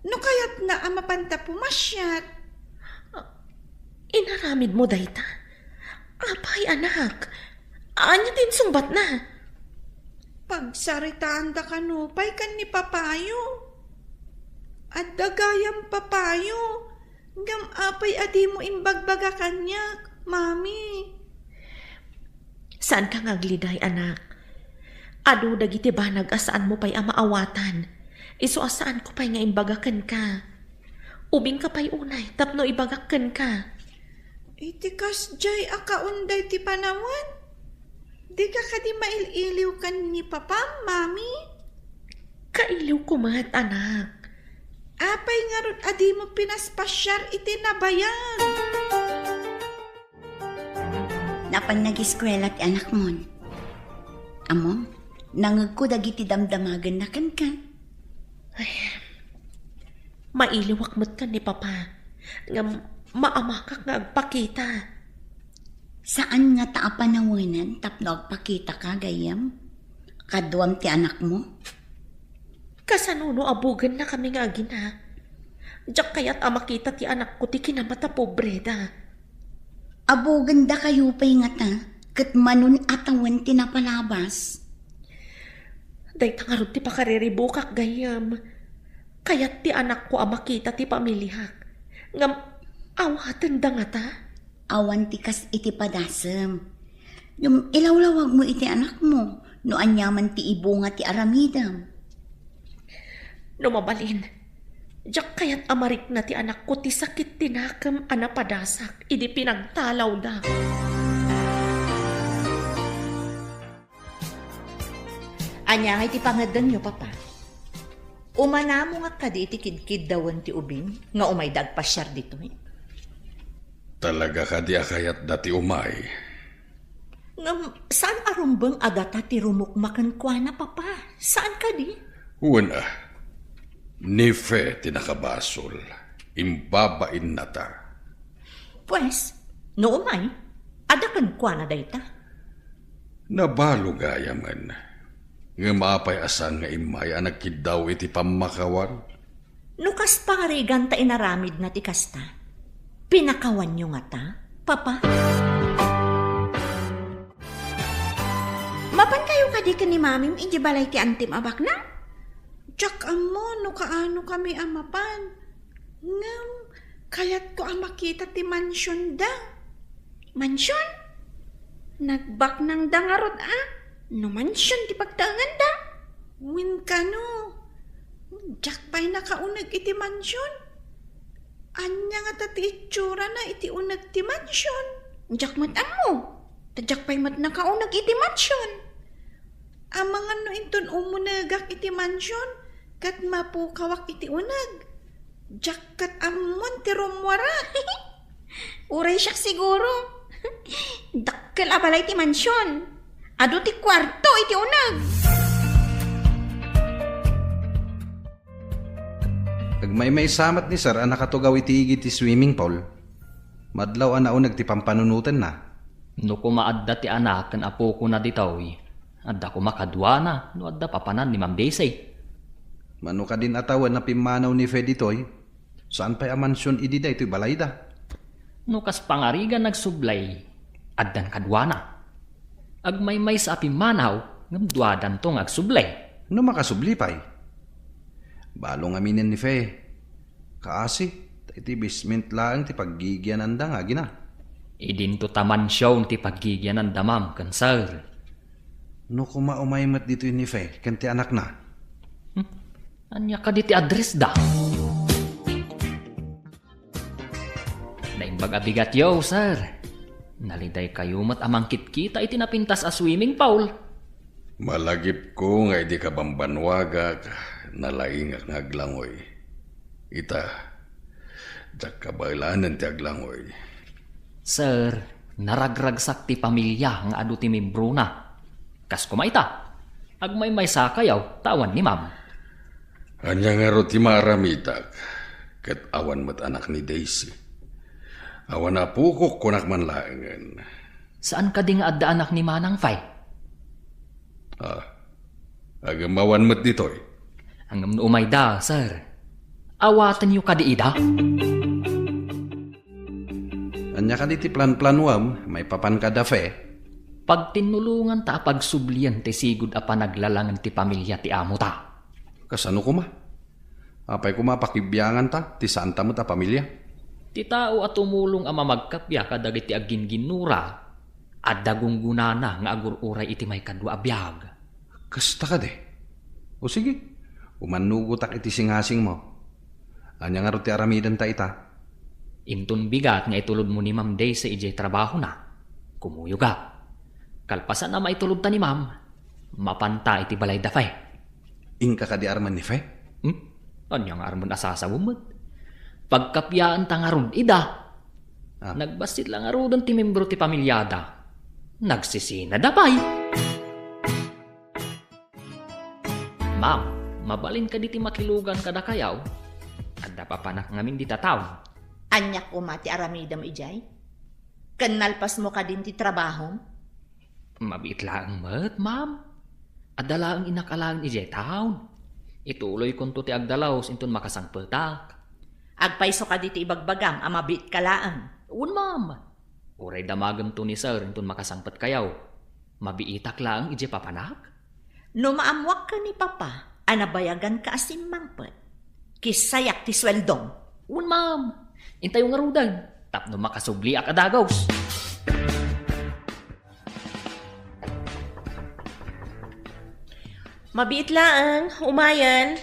no kayatna a mapanta pumasiar. Ah, inaramidmo dayta? Apay, anak? Ania ti insungbatna? Pagsaritaandaka nupay ken ni Papayo. Adda gayam Papayo, ngem apay a dimo imbagbaga kaniak, Mami? Saanka nga agliday, anak. Adu dagiti banag a saanmo pay a maawatan. Isu a saanko pay nga imbaga kenka. Ubingka pay unay tapno ibagak kenka. Iti kasdiay a kaunday ti panawen, dika kadi mail-iliw ken ni Papam, Mami? Kailiwko met, anak. Apay ngarud a dimo pinaspasiar iti nabayag? Napan nagiskuela ti anakmon. Ammom, nangegko dagiti damdamagenna kenka. Ay, mailiwak met ken ni Papa, ngem maamakak nga agpakita. Saan ngata a panawenan tapno agpakitaka, gayyem? Kaduam ti anakmo? Kasano no abugennakami nga agina? Diak kayat a makita ti anakko ti kinamata pobreda. Abugenda kayo pay ngata, ket manon a tawen ti napalabas. Dayta ngarud ti pakariribukak, gayyem. Kayat ti anakko a makita ti pamiliak. Ngem awatenda ngata? Awan ti kas iti padasem. Ngem ilawlawagmo iti anakmo no aniaman ti ibunga ti aramidem. No mabalin, diak kayat a marikna ti anakko ti sakit ti nakem a napadasak idi pinagtalawda. Ania ngay ti pangeddenyo, Papa? Umanamo nga kadi iti kidkiddawen ti ubing nga umayda agpasiar ditoy? Talaga kadi a kayatda ti umay? Ngem saan a rumbeng a gata ti rumukma kenkuana, Papa? Saan kadi? Wen a, ni Fe ti nakabasol. Imbabainnata. Pues, no umay, adda kenkuana dayta? Nabalo gayamen. Ngem apay a saan nga immay a nagkiddaw iti pammakawan? No kas pangarigan ta inaramidna ti kasta, pinakawanyo ngata, Papa? Mapankayo kadi ken ni Mamim idiay balay ti antim a baknang? Diak ammo no kaanokami a mapan. Ngem kayatko a makita ti mansionda. Mansion? Nagbaknangda ngarud a no mansion ti pagtaenganda? Wen kano, diak pay nakauneg iti mansion. Ania ngata ti itsurana iti uneg ti mansion? Diak met ammo. Ta diak pay met nakauneg iti mansion. Amangan no inton umunegak iti mansion ket mapukawak iti uneg. Diak ket ammon ti rummuara. Uray siak siguro. Dakkel a balay ti mansion. Adu ti kuarto iti uneg. Agmaymaysa met ni Sir a nakatugaw iti igid ti swimming pool. Madlaw a nauneg ti pampanunotenna. No koma adda ti anak ken apokona ditoy, adda koma kaduana no adda papanan ni Ma'am Daisy. Mano kadin a tawen a pimmanaw ni Fe ditoy, saan pay a mansion idi daytoy balayda? No kas pangarigan agsubli, addan kaduana. Agmaymaysa a pimmanaw, ngem duadanto nga agsubli. No makasubli pay, balo ngaminen ni Fe. Kaasi, ta iti basement laeng ti paggigiananda nga agina. Idinto ta mansion ti paggigiananda, ma'am, ken sir. No koma umay met ditoy ni Fe ken ti anakna. Hmm? Ania kadi ti address da? Naimbag a bigatyo, sir. Nalidaykayo met a mangkitkita iti napintas a swimming pool. Malagipko nga idi kabambanuagak, nalaingak nga aglangoy. Ita, diak kabaelanen ti aglangoy. Sir, naragragsak ti pamilia nga adu ti membrona. Kas koma ita, agmaymaysakayo ta awan ni ma'am. Ania ngarud ti maaramidak ket awan met anak ni Daisy? Awan apokok, kunak man laengen. Saan kadi nga adda anak ni Manang Fe? Ah, agem awan met ditoy. Ngem no umayda, sir. Awatenyo kadi ida? Ania kadi ti planplanuam maipapan kada Fe? Pagtinnulonganta a pagsublien ti sigud a panaglalangen ti pamilia ti amota. Kasano koma? Apay koma a pakibianganta ti saanta met a pamilia? Ti tao a tumulong a mamagkappia kadagiti agginginnura, adda gunggonana nga agur-uray iti maikadua a biag. Kasta kadi? O sige, umannugotak iti singasingmo. Ania ngarud ti aramidenta ita? Inton bigat nga itulodmo ni Ma'am Daisy idiay trabahona, kumuyogak. Kalpasan a maitulodta ni Ma'am, mapanta iti balayda Fe. Inka kadi armen ni Fe? Hmm? Ania nga armen a sasawem met? Pagkappiaanta ngarud ida. Ah. Nagbassit la ngaruden ti membro ti pamiliada. Nagsisinada pay. Ma'am, mabalin kadi ti makilugan kadakayo? Adda papanak ngamin dita town. Ania koma ti aramidem idiay? Ken nalpasmo kadin ti trabahom? Mabiit laeng met, ma'am. Adda laeng innak a laeng idiay town. Ituloykonto ti agdalus inton makasangpetak. Agpayso kadi ti ibagbagam a mabiitka laeng? Wen, ma'am. Uray damagemto ni sir inton makasangpetkayo. Mabiitak laeng idiay papanak? No maammoak ken ni Papa a nabayaganka a simmangpet, kissayak ti sueldom. Wen, ma'am. Intayo ngaruden tapno makasubliak a dagus. Mabiit laeng, umayen.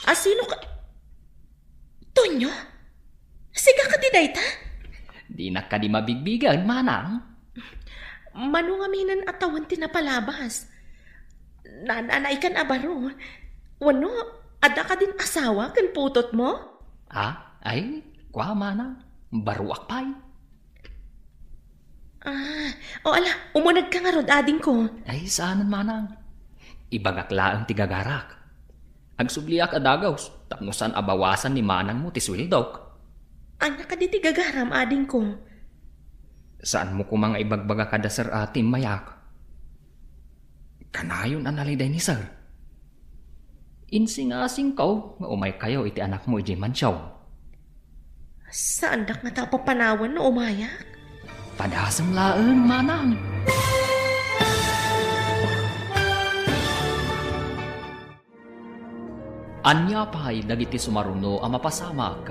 Asino ka? Tonyo? Sika kadi dayta? Dinak kadi mabigbigen, manang. Mano ngaminen a tawen ti napalabas? Naan-anaykan a baro. Wenno, adda kadin asawa ken putotmo? Ah, ay, kua, manang. Baroak pay. Ah, o ala, umunegka ngarud, adingko. Ay, saanen, manang. Ibagak laeng ti gagarak. Agsubliak a dagus, tapno saan a bawasan ni manangmo ti sueldok. Ania kadi ti gagaram, adingko? Saanmo koma nga ibagbaga kada sir a timmayak? Kanayon a naliday ni sir. Insingasingko nga umaykayo iti anakmo idiay mansion. Saandak ngata a papanawen no umayak? Padasem laeng, manang. Ania pay dagiti sumaruno a mapasamak?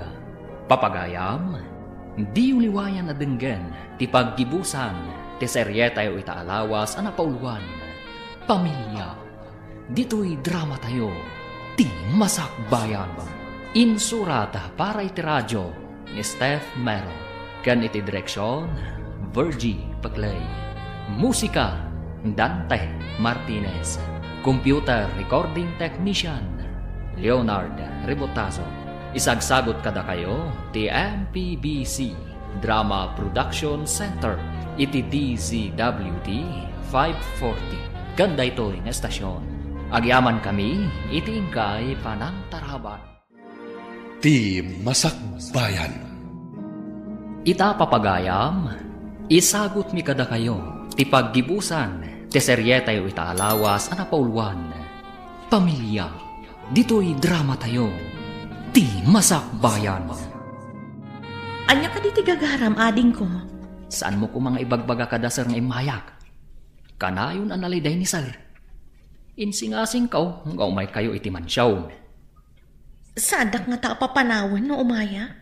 Papagayam, diyo liwayan a denggen ti paggibusan ti serietayo ita a lawas a napauluan, Pamilia. Ditoy dramatayo, ti Masakbayan. Insurat para iti radio ni Steph Mero, ken iti direksion, Virgie Peclay. Musika, Dante Martinez. Computer recording technician, Leonard Rebotazo. Isagsagut kadakayo ti M P B C Drama Production Center iti D Z W T five forty. Ken daytoy nga estasyon, agyamankami iti inkay panangtaraban. Ti Masakbayan. Ita, papagayam, isagutmi kadakayo ti paggibusan ti serietayo ita a lawas a napauluan, Pamilia. Ditoy dramatayo, Ti Masakbayan. Ania kadi ti gagaram, adingko? Saanmo koma nga ibagbaga kada sir nga immayak? Kanayon a naliday ni sir. Insingasingko nga umaykayo iti mansion. Saandak ngata a papanawen no umayak?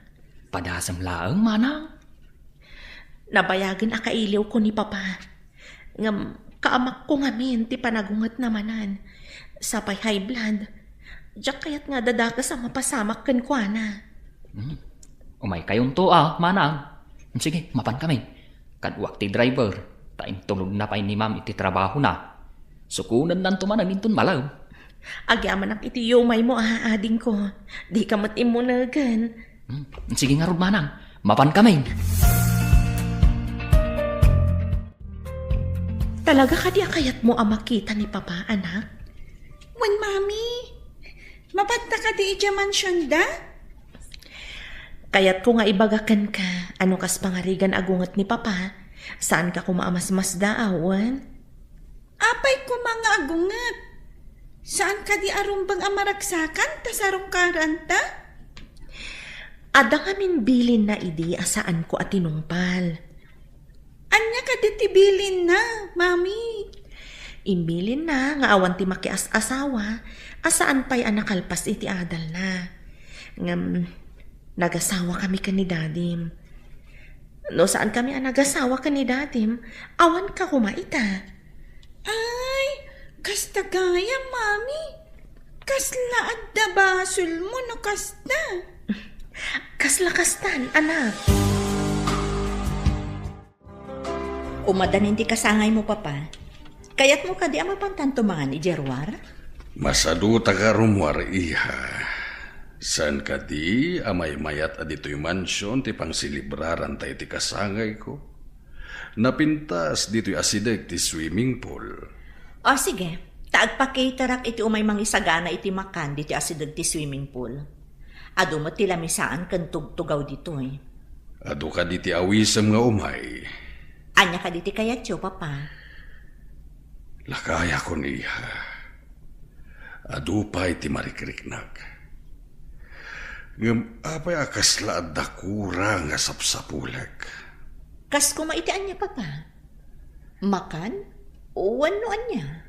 Padasem laeng, manang. Nabayagen a kailiwko ni Papa. Ngem kaamakko ngamin ti panagungetna manen. Sapay high blood. Diak kayat nga adda dakes a mapasamak kenkuana. Hmm. Umaykayonto a, manang. Sige, mapankami. Kaduak ti driver, ta intulodna pay ni Ma'am iti trabahona. Sukonennanto manen inton malem. Agyamanak iti yumaymo a, adingko. Dika met immunegen. Hmm, sige ngarud, manang. Mapankami. Talaga kadi a kayatmo a makita ni Papa, anak? Wen, Mami. Mapanta kadi idiay mansionda? Kayatko nga ibaga kenka, a no kas pangarigan a gunget ni Papa, saanka koma a masmasdaaw, wen? Apay koma nga agunget? Saan kadi a rumbeng a maragsakan ta sarungkaranta? Adda ngamin bilinna idi a saanko a tinungpal. Ania kadi ti bilinna, Mami? Imbilinna nga awan ti makias-asawa a saan pay a nakalpas iti adalna. Ngem, nagasawa kami ken ni Dadim. No saan kami a nagasawa ken ni Dadim, awan ka koma ita. Ay, kasta gayam, Mami. Kasla adda basolmo no kasta. Kasla kastan, anak. Umadanin ti kasangaymo, Papa. Kayatmo kadi a mapantanto mangan idiay ruar? Masaduta nga rummuar, iha. Saan kadi a maymayat a ditoy mansion ti pangselebraranta iti kasangayko? Napintas ditoy asideg ti swimming pool. O, sige. Ta agpakaterak iti umay mangisagana iti makan ditoy asideg ti swimming pool. Adu met ti lamisaan ken tugtugaw ditoy. Adu kadi ti awisem nga umay? Ania kadi ti kayatyo, Papa? Lakayakon, iha. Adu pay ti marikriknak. Ngem apay a kasla adda kura nga sapsapulek? Kas koma iti ania, Papa? Makan? Wenno ania?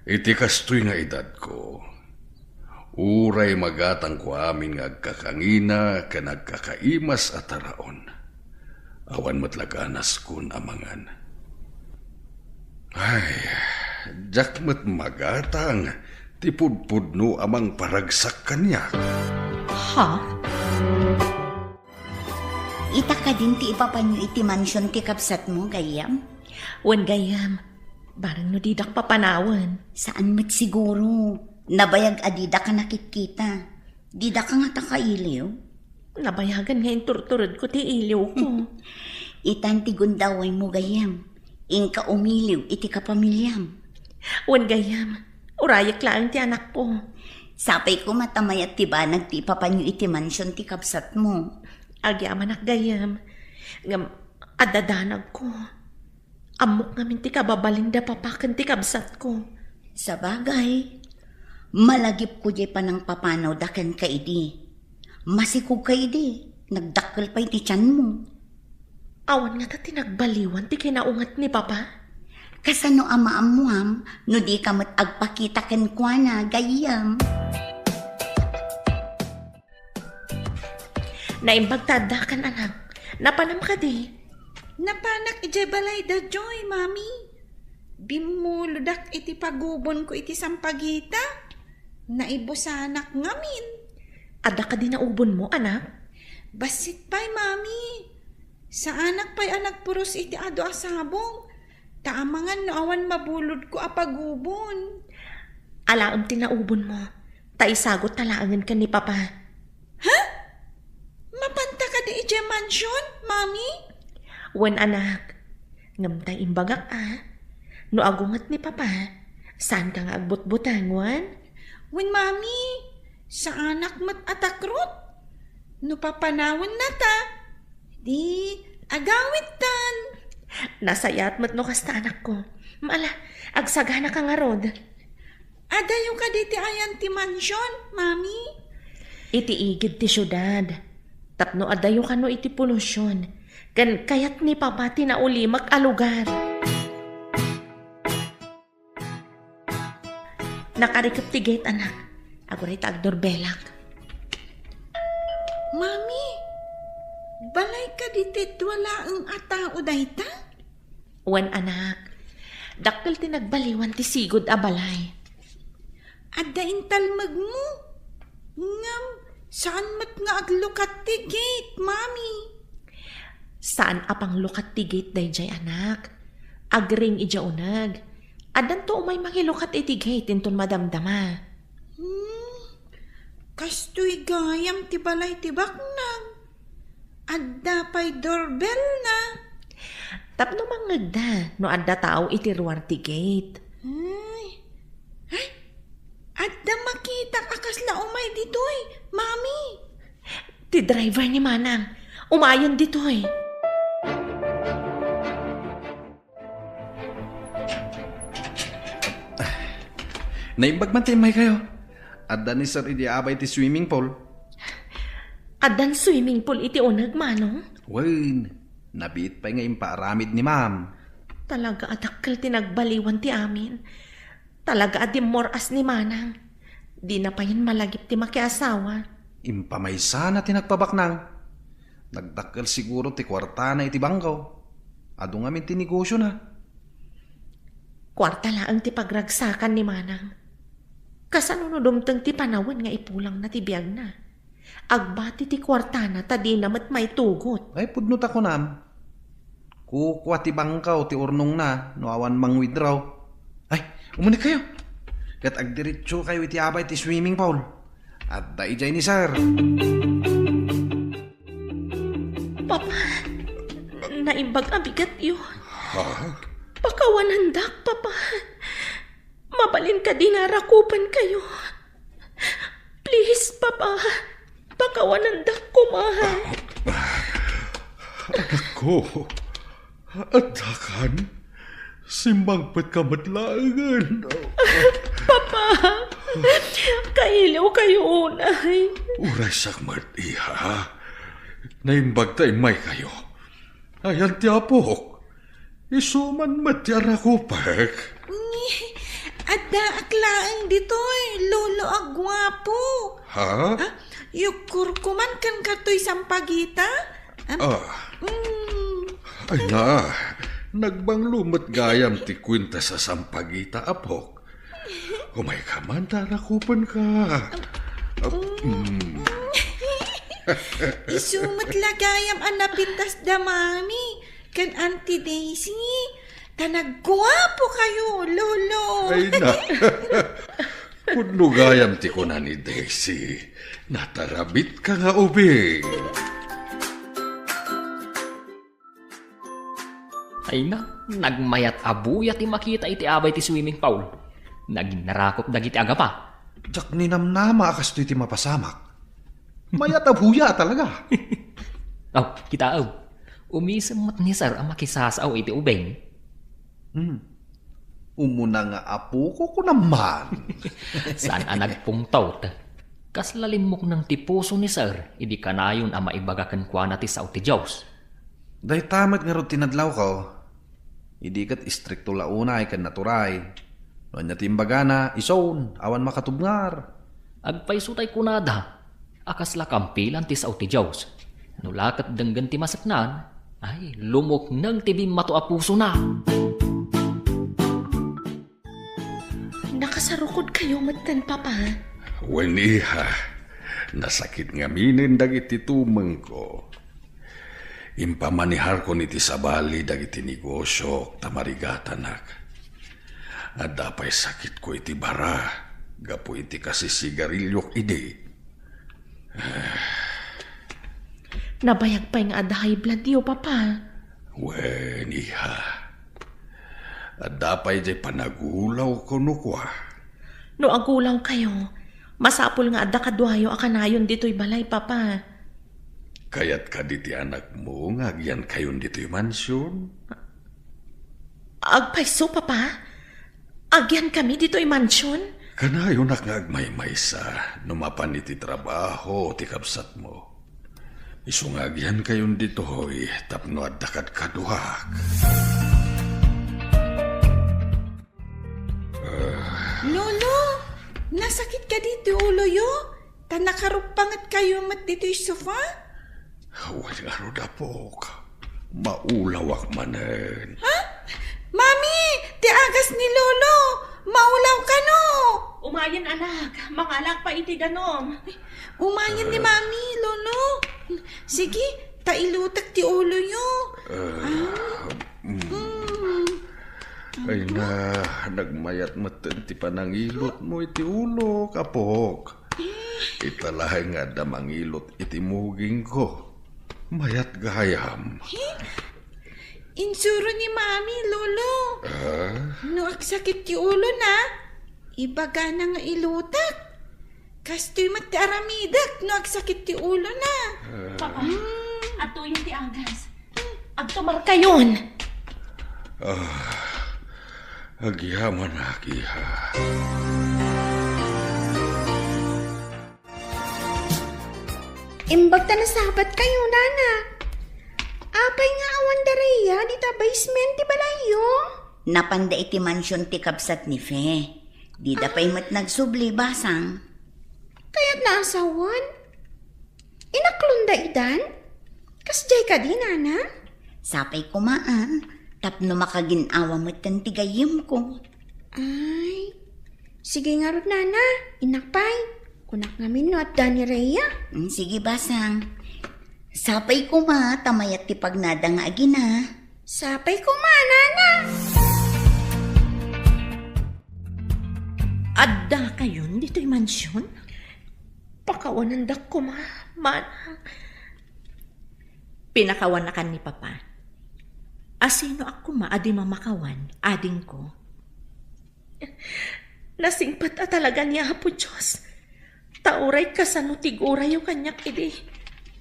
Iti kastoy nga edadko, uray magatangko amin nga agkakangina ken agkakaimas a taraon, awan met la ganaskon a mangan. Ay, diak met magatang ti pudpudno a mangparagsak kaniak. Ha? Ita kadin ti ipapanyo iti mansion ti kabsatmo, gayyem? Wen, gayyem, bareng no didak papanawen. Saan met siguro. Nabayag a didak a nakitkita. Didak ngata kailiw. Nabayagen nga inturturedko ti iliwko. Itan ti gundawaymo, gayyem. Inka umiliw iti kapamiliam. Wen, gayyem, urayek laeng ti anakko. Sapay koma ta mayat ti banag ti ipapanyo iti mansion ti kabsatmo. Agyamanak, gayyem. Ngem, adda danagko. Ammok ngamin ti kababalinda, Papa, ken ti kabsatko. Sabagay, malagipko diay panangpapanawda kenka idi. Masikogka idi, nagdakkel pay ti tianmo. Awan ngata ti nagbaliwan ti kinaunget ni Papa? Kasano a maammuam no dika met agpakita kenkuana, gayyem? Naimbag ta addakan, anak. Napanam kadi? Napanak idiay balayda, Joy, Mami. Bimmulodak iti pagubonko iti sampagita. Naibusanak ngamin. Adda kadi naubonmo, anak? Bassit pay, Mami. Saanak pay a nagpuros iti adu a sabong. Ta amangan no awan mabulodko a pagubon. Alaem ti naubonmo. Ta isagutka laengen ken ni Papa. Ha? Mapanta kadi idiay mansion, Mami? Wen, anak. Ngem ta imbagak a, no agunget ni Papa, saanka nga agbutbuteng, wen? Wen, Mami, saanak met a takrot. No papanawenna ta, di agawidtan. Nasayaat met no kasta, anakko. Ala, agsaganaka ngarud. Adayo kadi ti ayan ti mansion, Mami? iti igid ti siudad. Tapno adayo kano iti polusion, ken kayat ni Papa ti naulimek a lugar. Nakarikep ti gate, anak. Aguray ta agdorbelak. Mami, balay kaditi dua laeng a tao dayta? Wen, anak. Dakkel ti nagbaliwan ti sigud a balay. Adda intalmegmo. Ngem, saan met nga aglukat ti gate, Mami? Saan a panglukat ti gate daydiay, anak. Agring idiay uneg. Addanto umay mangilukat iti gate inton madamdama. Hmm, kastoy gayam ti balay ti baknang. Adda pay doorbell na. Tapno mangngegda no adda tao iti ruar ti gate. Ay. Ay, adda makitak a kasla umay ditoy, Mami. Ti driver ni Manang. Umayen ditoy. Naimbag man ti immaykayo. Adda ni Sir idi abay ti swimming pool. Addan swimming pool iti uneg, Manong? Wen, nabiit pay nga impaaramid ni Ma'am. Talaga a dakkel ti nagbaliwan ti amin. Talaga a dimmor-as ni Manang. Dina payen malagip ti makiasawa. Impamaysana ti nagpabaknang. Nagdakkel siguro ti kuartana iti bangko. Adu ngamin ti negosiona. Kuarta laeng ti pagragsakan ni Manang. Kasano no dumteng ti panawen nga ipulangna ti biagna? Agbati ti kuartana ta dina met maitugot. Ay, pudno ta kunam. Kukua ti bangko ti urnongna no awan mang-withdraw. Ay, umunikkayo. Ket agdiretsokayo iti abay ti swimming pool. Adda idiay ni Sir. Papa, naimbag a bigatyo. Ha? Pakawanandak, Papa. Mabalin kadi nga arakupankayo? Please, Papa. Pakawanandak koma. Anakko, addakan? Simmangpetka met laengen. Papa, kailiwkayo unay. Uraysak met, iha. Naimbag ta immaykayo. Ayan ti apok. Isu man met ti arakupek. Ni, addaak laeng ditoy, lolo a guapo. Ha? Ah, yukkurko man ken katoy sampagita? Am, Ah. mm. Ay na, nagbanglo met gayam ti kuenta sa sampagita, apok. Umayka man ta arakupenka. Ah, mm. Isu met la gayam a napintas da Mami ken Auntie Daisy. Ta nagguapokayo, Lolo. Ay na. Pudno gayam ti kuna ni Daisy. Natarabitka nga ubing. Ay na, nagmayat a buya ti makita iti abay ti swimming pool. Nagin narakup dagiti agapa. Diak ninamnama a kastoy ti mapasamak. Mayat a buya talaga. Aw, kitaem. Umisem met ni Sir a makisasao iti ubing. Hmm. Umuna nga apoko, kunam man. Saan a nagpungtot. Kasla limmukneng ti puso ni Sir idi kanayon a maibaga kenkuana ti sao ti Dios. Dayta met ngarud ti nadlawko. Idi ket istrikto la unay ken naturay. No ania ti imbagana, isun, awan makatubngar. Agpayso tay kunada a kasla kampilan ti sao ti Dios. No la ket denggen ti maseknan, ay, lumukneng ti bimmato a pusona. Nakasarukodkayo metten, Papa? Wen, iha. Nasakit ngaminen dagiti tumengko. Impamaniharkon iti sabali dagiti negosiok ta marigatanak. Adda pay sakitko iti bara gapu iti kasisigariliok idi. Nabayag pay nga adda high bloodyo, Papa. Wen, iha. Adda pay diay panagulawko no kua. No agulawkayo, masapul nga adda kaduayo a kanayon ditoy balay, Papa. Kayat kadi ti anakmo nga agyankayon ditoy mansion? Agpayso, Papa? Agyankami ditoy mansion? Kanayonak nga agmaymaysa no mapan iti trabaho ti kabsatmo. Isu nga agihankayon ditoy tapno adda kadkaduak. Ah. Lolo, nasakit kadi ti uloyo? Ta nakaruppangetkayo met ditoy sofa? Wen ngarud, apok. Maulawak manen. Ha? Mami, ti agas ni Lolo! Maulaw kano! Umayen, anak. Mangalak pa iti ganom. Umayen ni Mami, Lolo. Sige, ta ilutek ti uloyo. Ah, mm. Mm. Ay na, nagmayat metten ti panangilutmo iti ulok, apok. Ita laeng nga adda mangilot iti mugingko. Mayat gayam. Insuro ni Mami, Lolo. Ah? No agsakit ti ulona, ibagana nga ilutek. Kastoy met ti aramidek no agsakit ti ulona. Ah. Papa, atuyen ti agas. Agtumarkayon. Ah, agyamanak, iha. Imbag ta nasabatkayo, nana. Apay nga awan da Rhea dita basement ti balayyo? Napanda iti mansion ti kabsat ni Fe. Dida pay met nagsubli, basang. Kayat na a sawen? Inaklonda idan? Kasdiay kadi, nana? Sapay koma, ah, tapno makagin-awa metten ti gayyemko. Ay, sige ngarud, nana. Innak pay. Kunak ngamin no adda ni Rhea. Mm, sige, basang. Sapay koma, ta mayat ti pagnada nga agina. Sapay koma, nana. Addakayon ditoy mansion? Pakawanandak koma, manang. Pinakawannakan ni Papa. Asinoak koma a di mamakawan, adingko? Nasingpet a talaga ni Apo Dios. Ta uray kasano ti gurayo kaniak idi,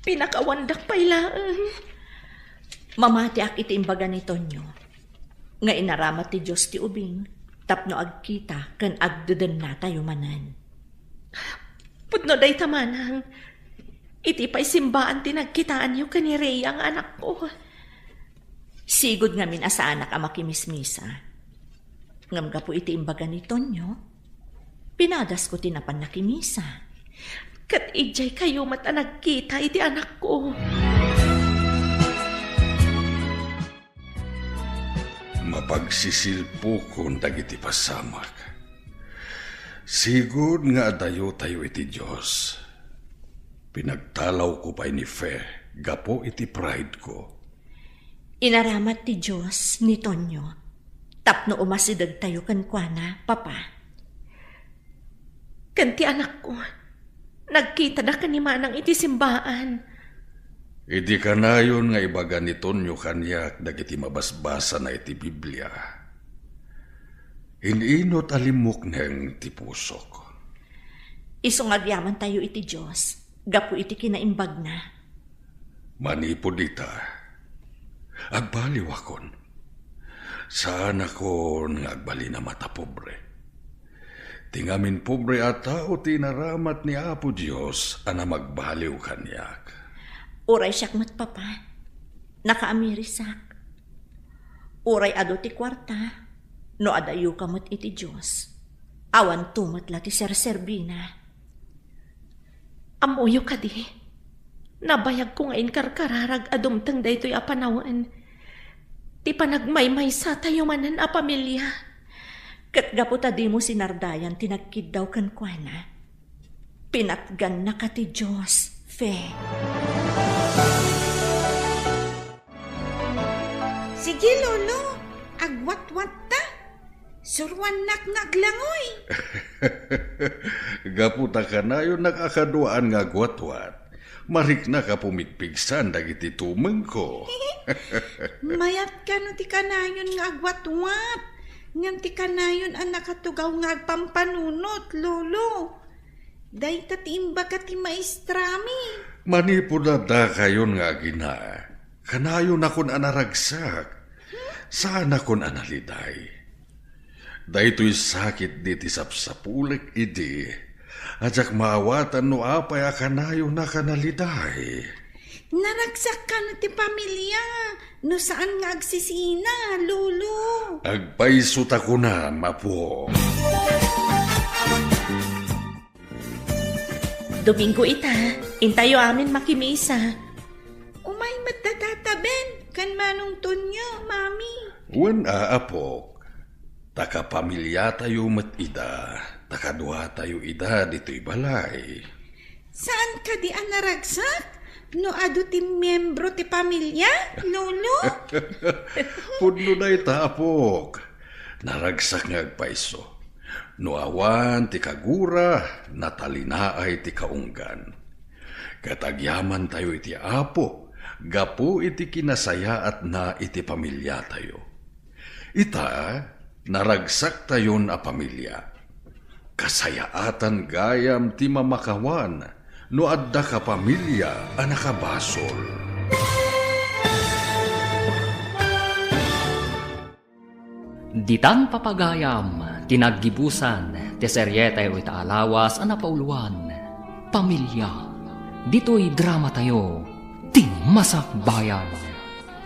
pinakawandak pay laeng. Mamatiak iti imbaga ni Tonyo nga inaramat ti Dios ti ubing tapno agkita ken agdedennatayo manen. Pudno dayta, manang. Iti pay simbaan ti nagkitaanyo ken ni Rhea nga anakko. Sigud ngamin a saanak a makimismisa. Ngem gapu iti imbaga ni Tonyo, pinadasko ti napan nakimisa. Ket idiay kayo met a nagkita iti anakko. Mapagsisilpokon dagiti pasamak. Sigud nga adayotayo iti Dios. Pinagtalawko pay ni Fe gapu iti pride ko. Inaramat ti Dios ni Tonyo tapno umasidegtayo kenkuana, Papa. Ken ti anakko, nagkitada ken ni Manang iti simbaan. Idi kanayon nga ibaga ni Tonyo kaniak dagiti mabasbasana iti Biblia, in-inot a limmukneng ti pusok. Isu nga agyamantayo iti Dios gapu iti kinaimbagna. Manipud ita, agbaliwakon. Saanakon nga agbalin a matapobre. Ti ngamin pobre a tao ti inaramat ni Apo Dios a namagbaliw kaniak. Uray siak met, Papa, nakaamirisak. Uray adu ti kuarta, no adayoka met iti Dios, awanto met la ti serserbina. Ammoyo kadi, nabayagko nga inkarkararag a dumteng daytoy a panawen ti panagmaymaysatayo manen a pamilia. Ket gapu ta dimo sinardayan ti nagkiddaw kenkuana, pinatgannaka ti Dios, Fe. Sige, Lolo, agwatwatta. Suruannak nga aglangoy. Gapu ta kanayonnak a kaduaan nga agwatwat, mariknak a pumigpigsan dagiti tumengko. Mayat kano ti kanayon nga agwatwat, ngem ti kanayon a nakatugaw nga agpampanunot, Lolo. Dayta ti imbaga ti maestrami. Manipud a dakayon nga agina, kanayonakon a naragsak, saanakon a naliday. Daytoy sakit di ti sapsapulek idi. Ajak maawatan no apay a kanayon a kanaliday. Naragsak kano ti pamilia no saan nga agsisina, Lolo. Agpayso ta kunam, apo. Domingo ita, intayo amin makimisa. Umay met da Tata Ben ken Manong Tonyo, Mami. Wen a, apok. Ta kapamiliatayo met ida, ta kaduatayo ida ditoy balay. Saan kadi a naragsak no adu ti miembro ti pamilia, Lolo? Pudno dayta, apok. Naragsak nga agpayso. No awan ti kagura, natalinaay ti kaunggan. Ket agyamantayo iti Apo gapu iti kinasayaatna iti pamiliatayo. Ita, naragsaktayon a pamilia. Kasayaatan gayam ti mamakawan no adda kapamilia a nakabasol. Ditan papagayam ti naggibusan ti serietayo ita a lawas a napauluan, Pamilia. Ditoy dramatayo, Ti Masakbayan.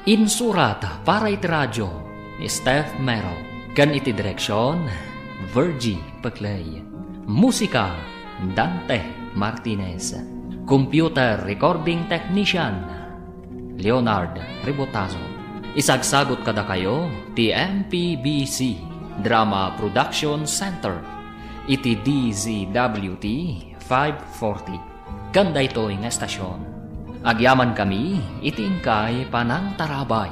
Insurat para iti radio ni Steph Mero ken iti direksion, Virgie Peclay. Musika, Dante Martinez. Computer recording technician, Leonard Ribotazo. Isagsagot kadakayo ti M P B C Drama Production Center iti D Z W T five forty. Ken daytoy nga estasion, agyamankami iti inkay panangtarabay.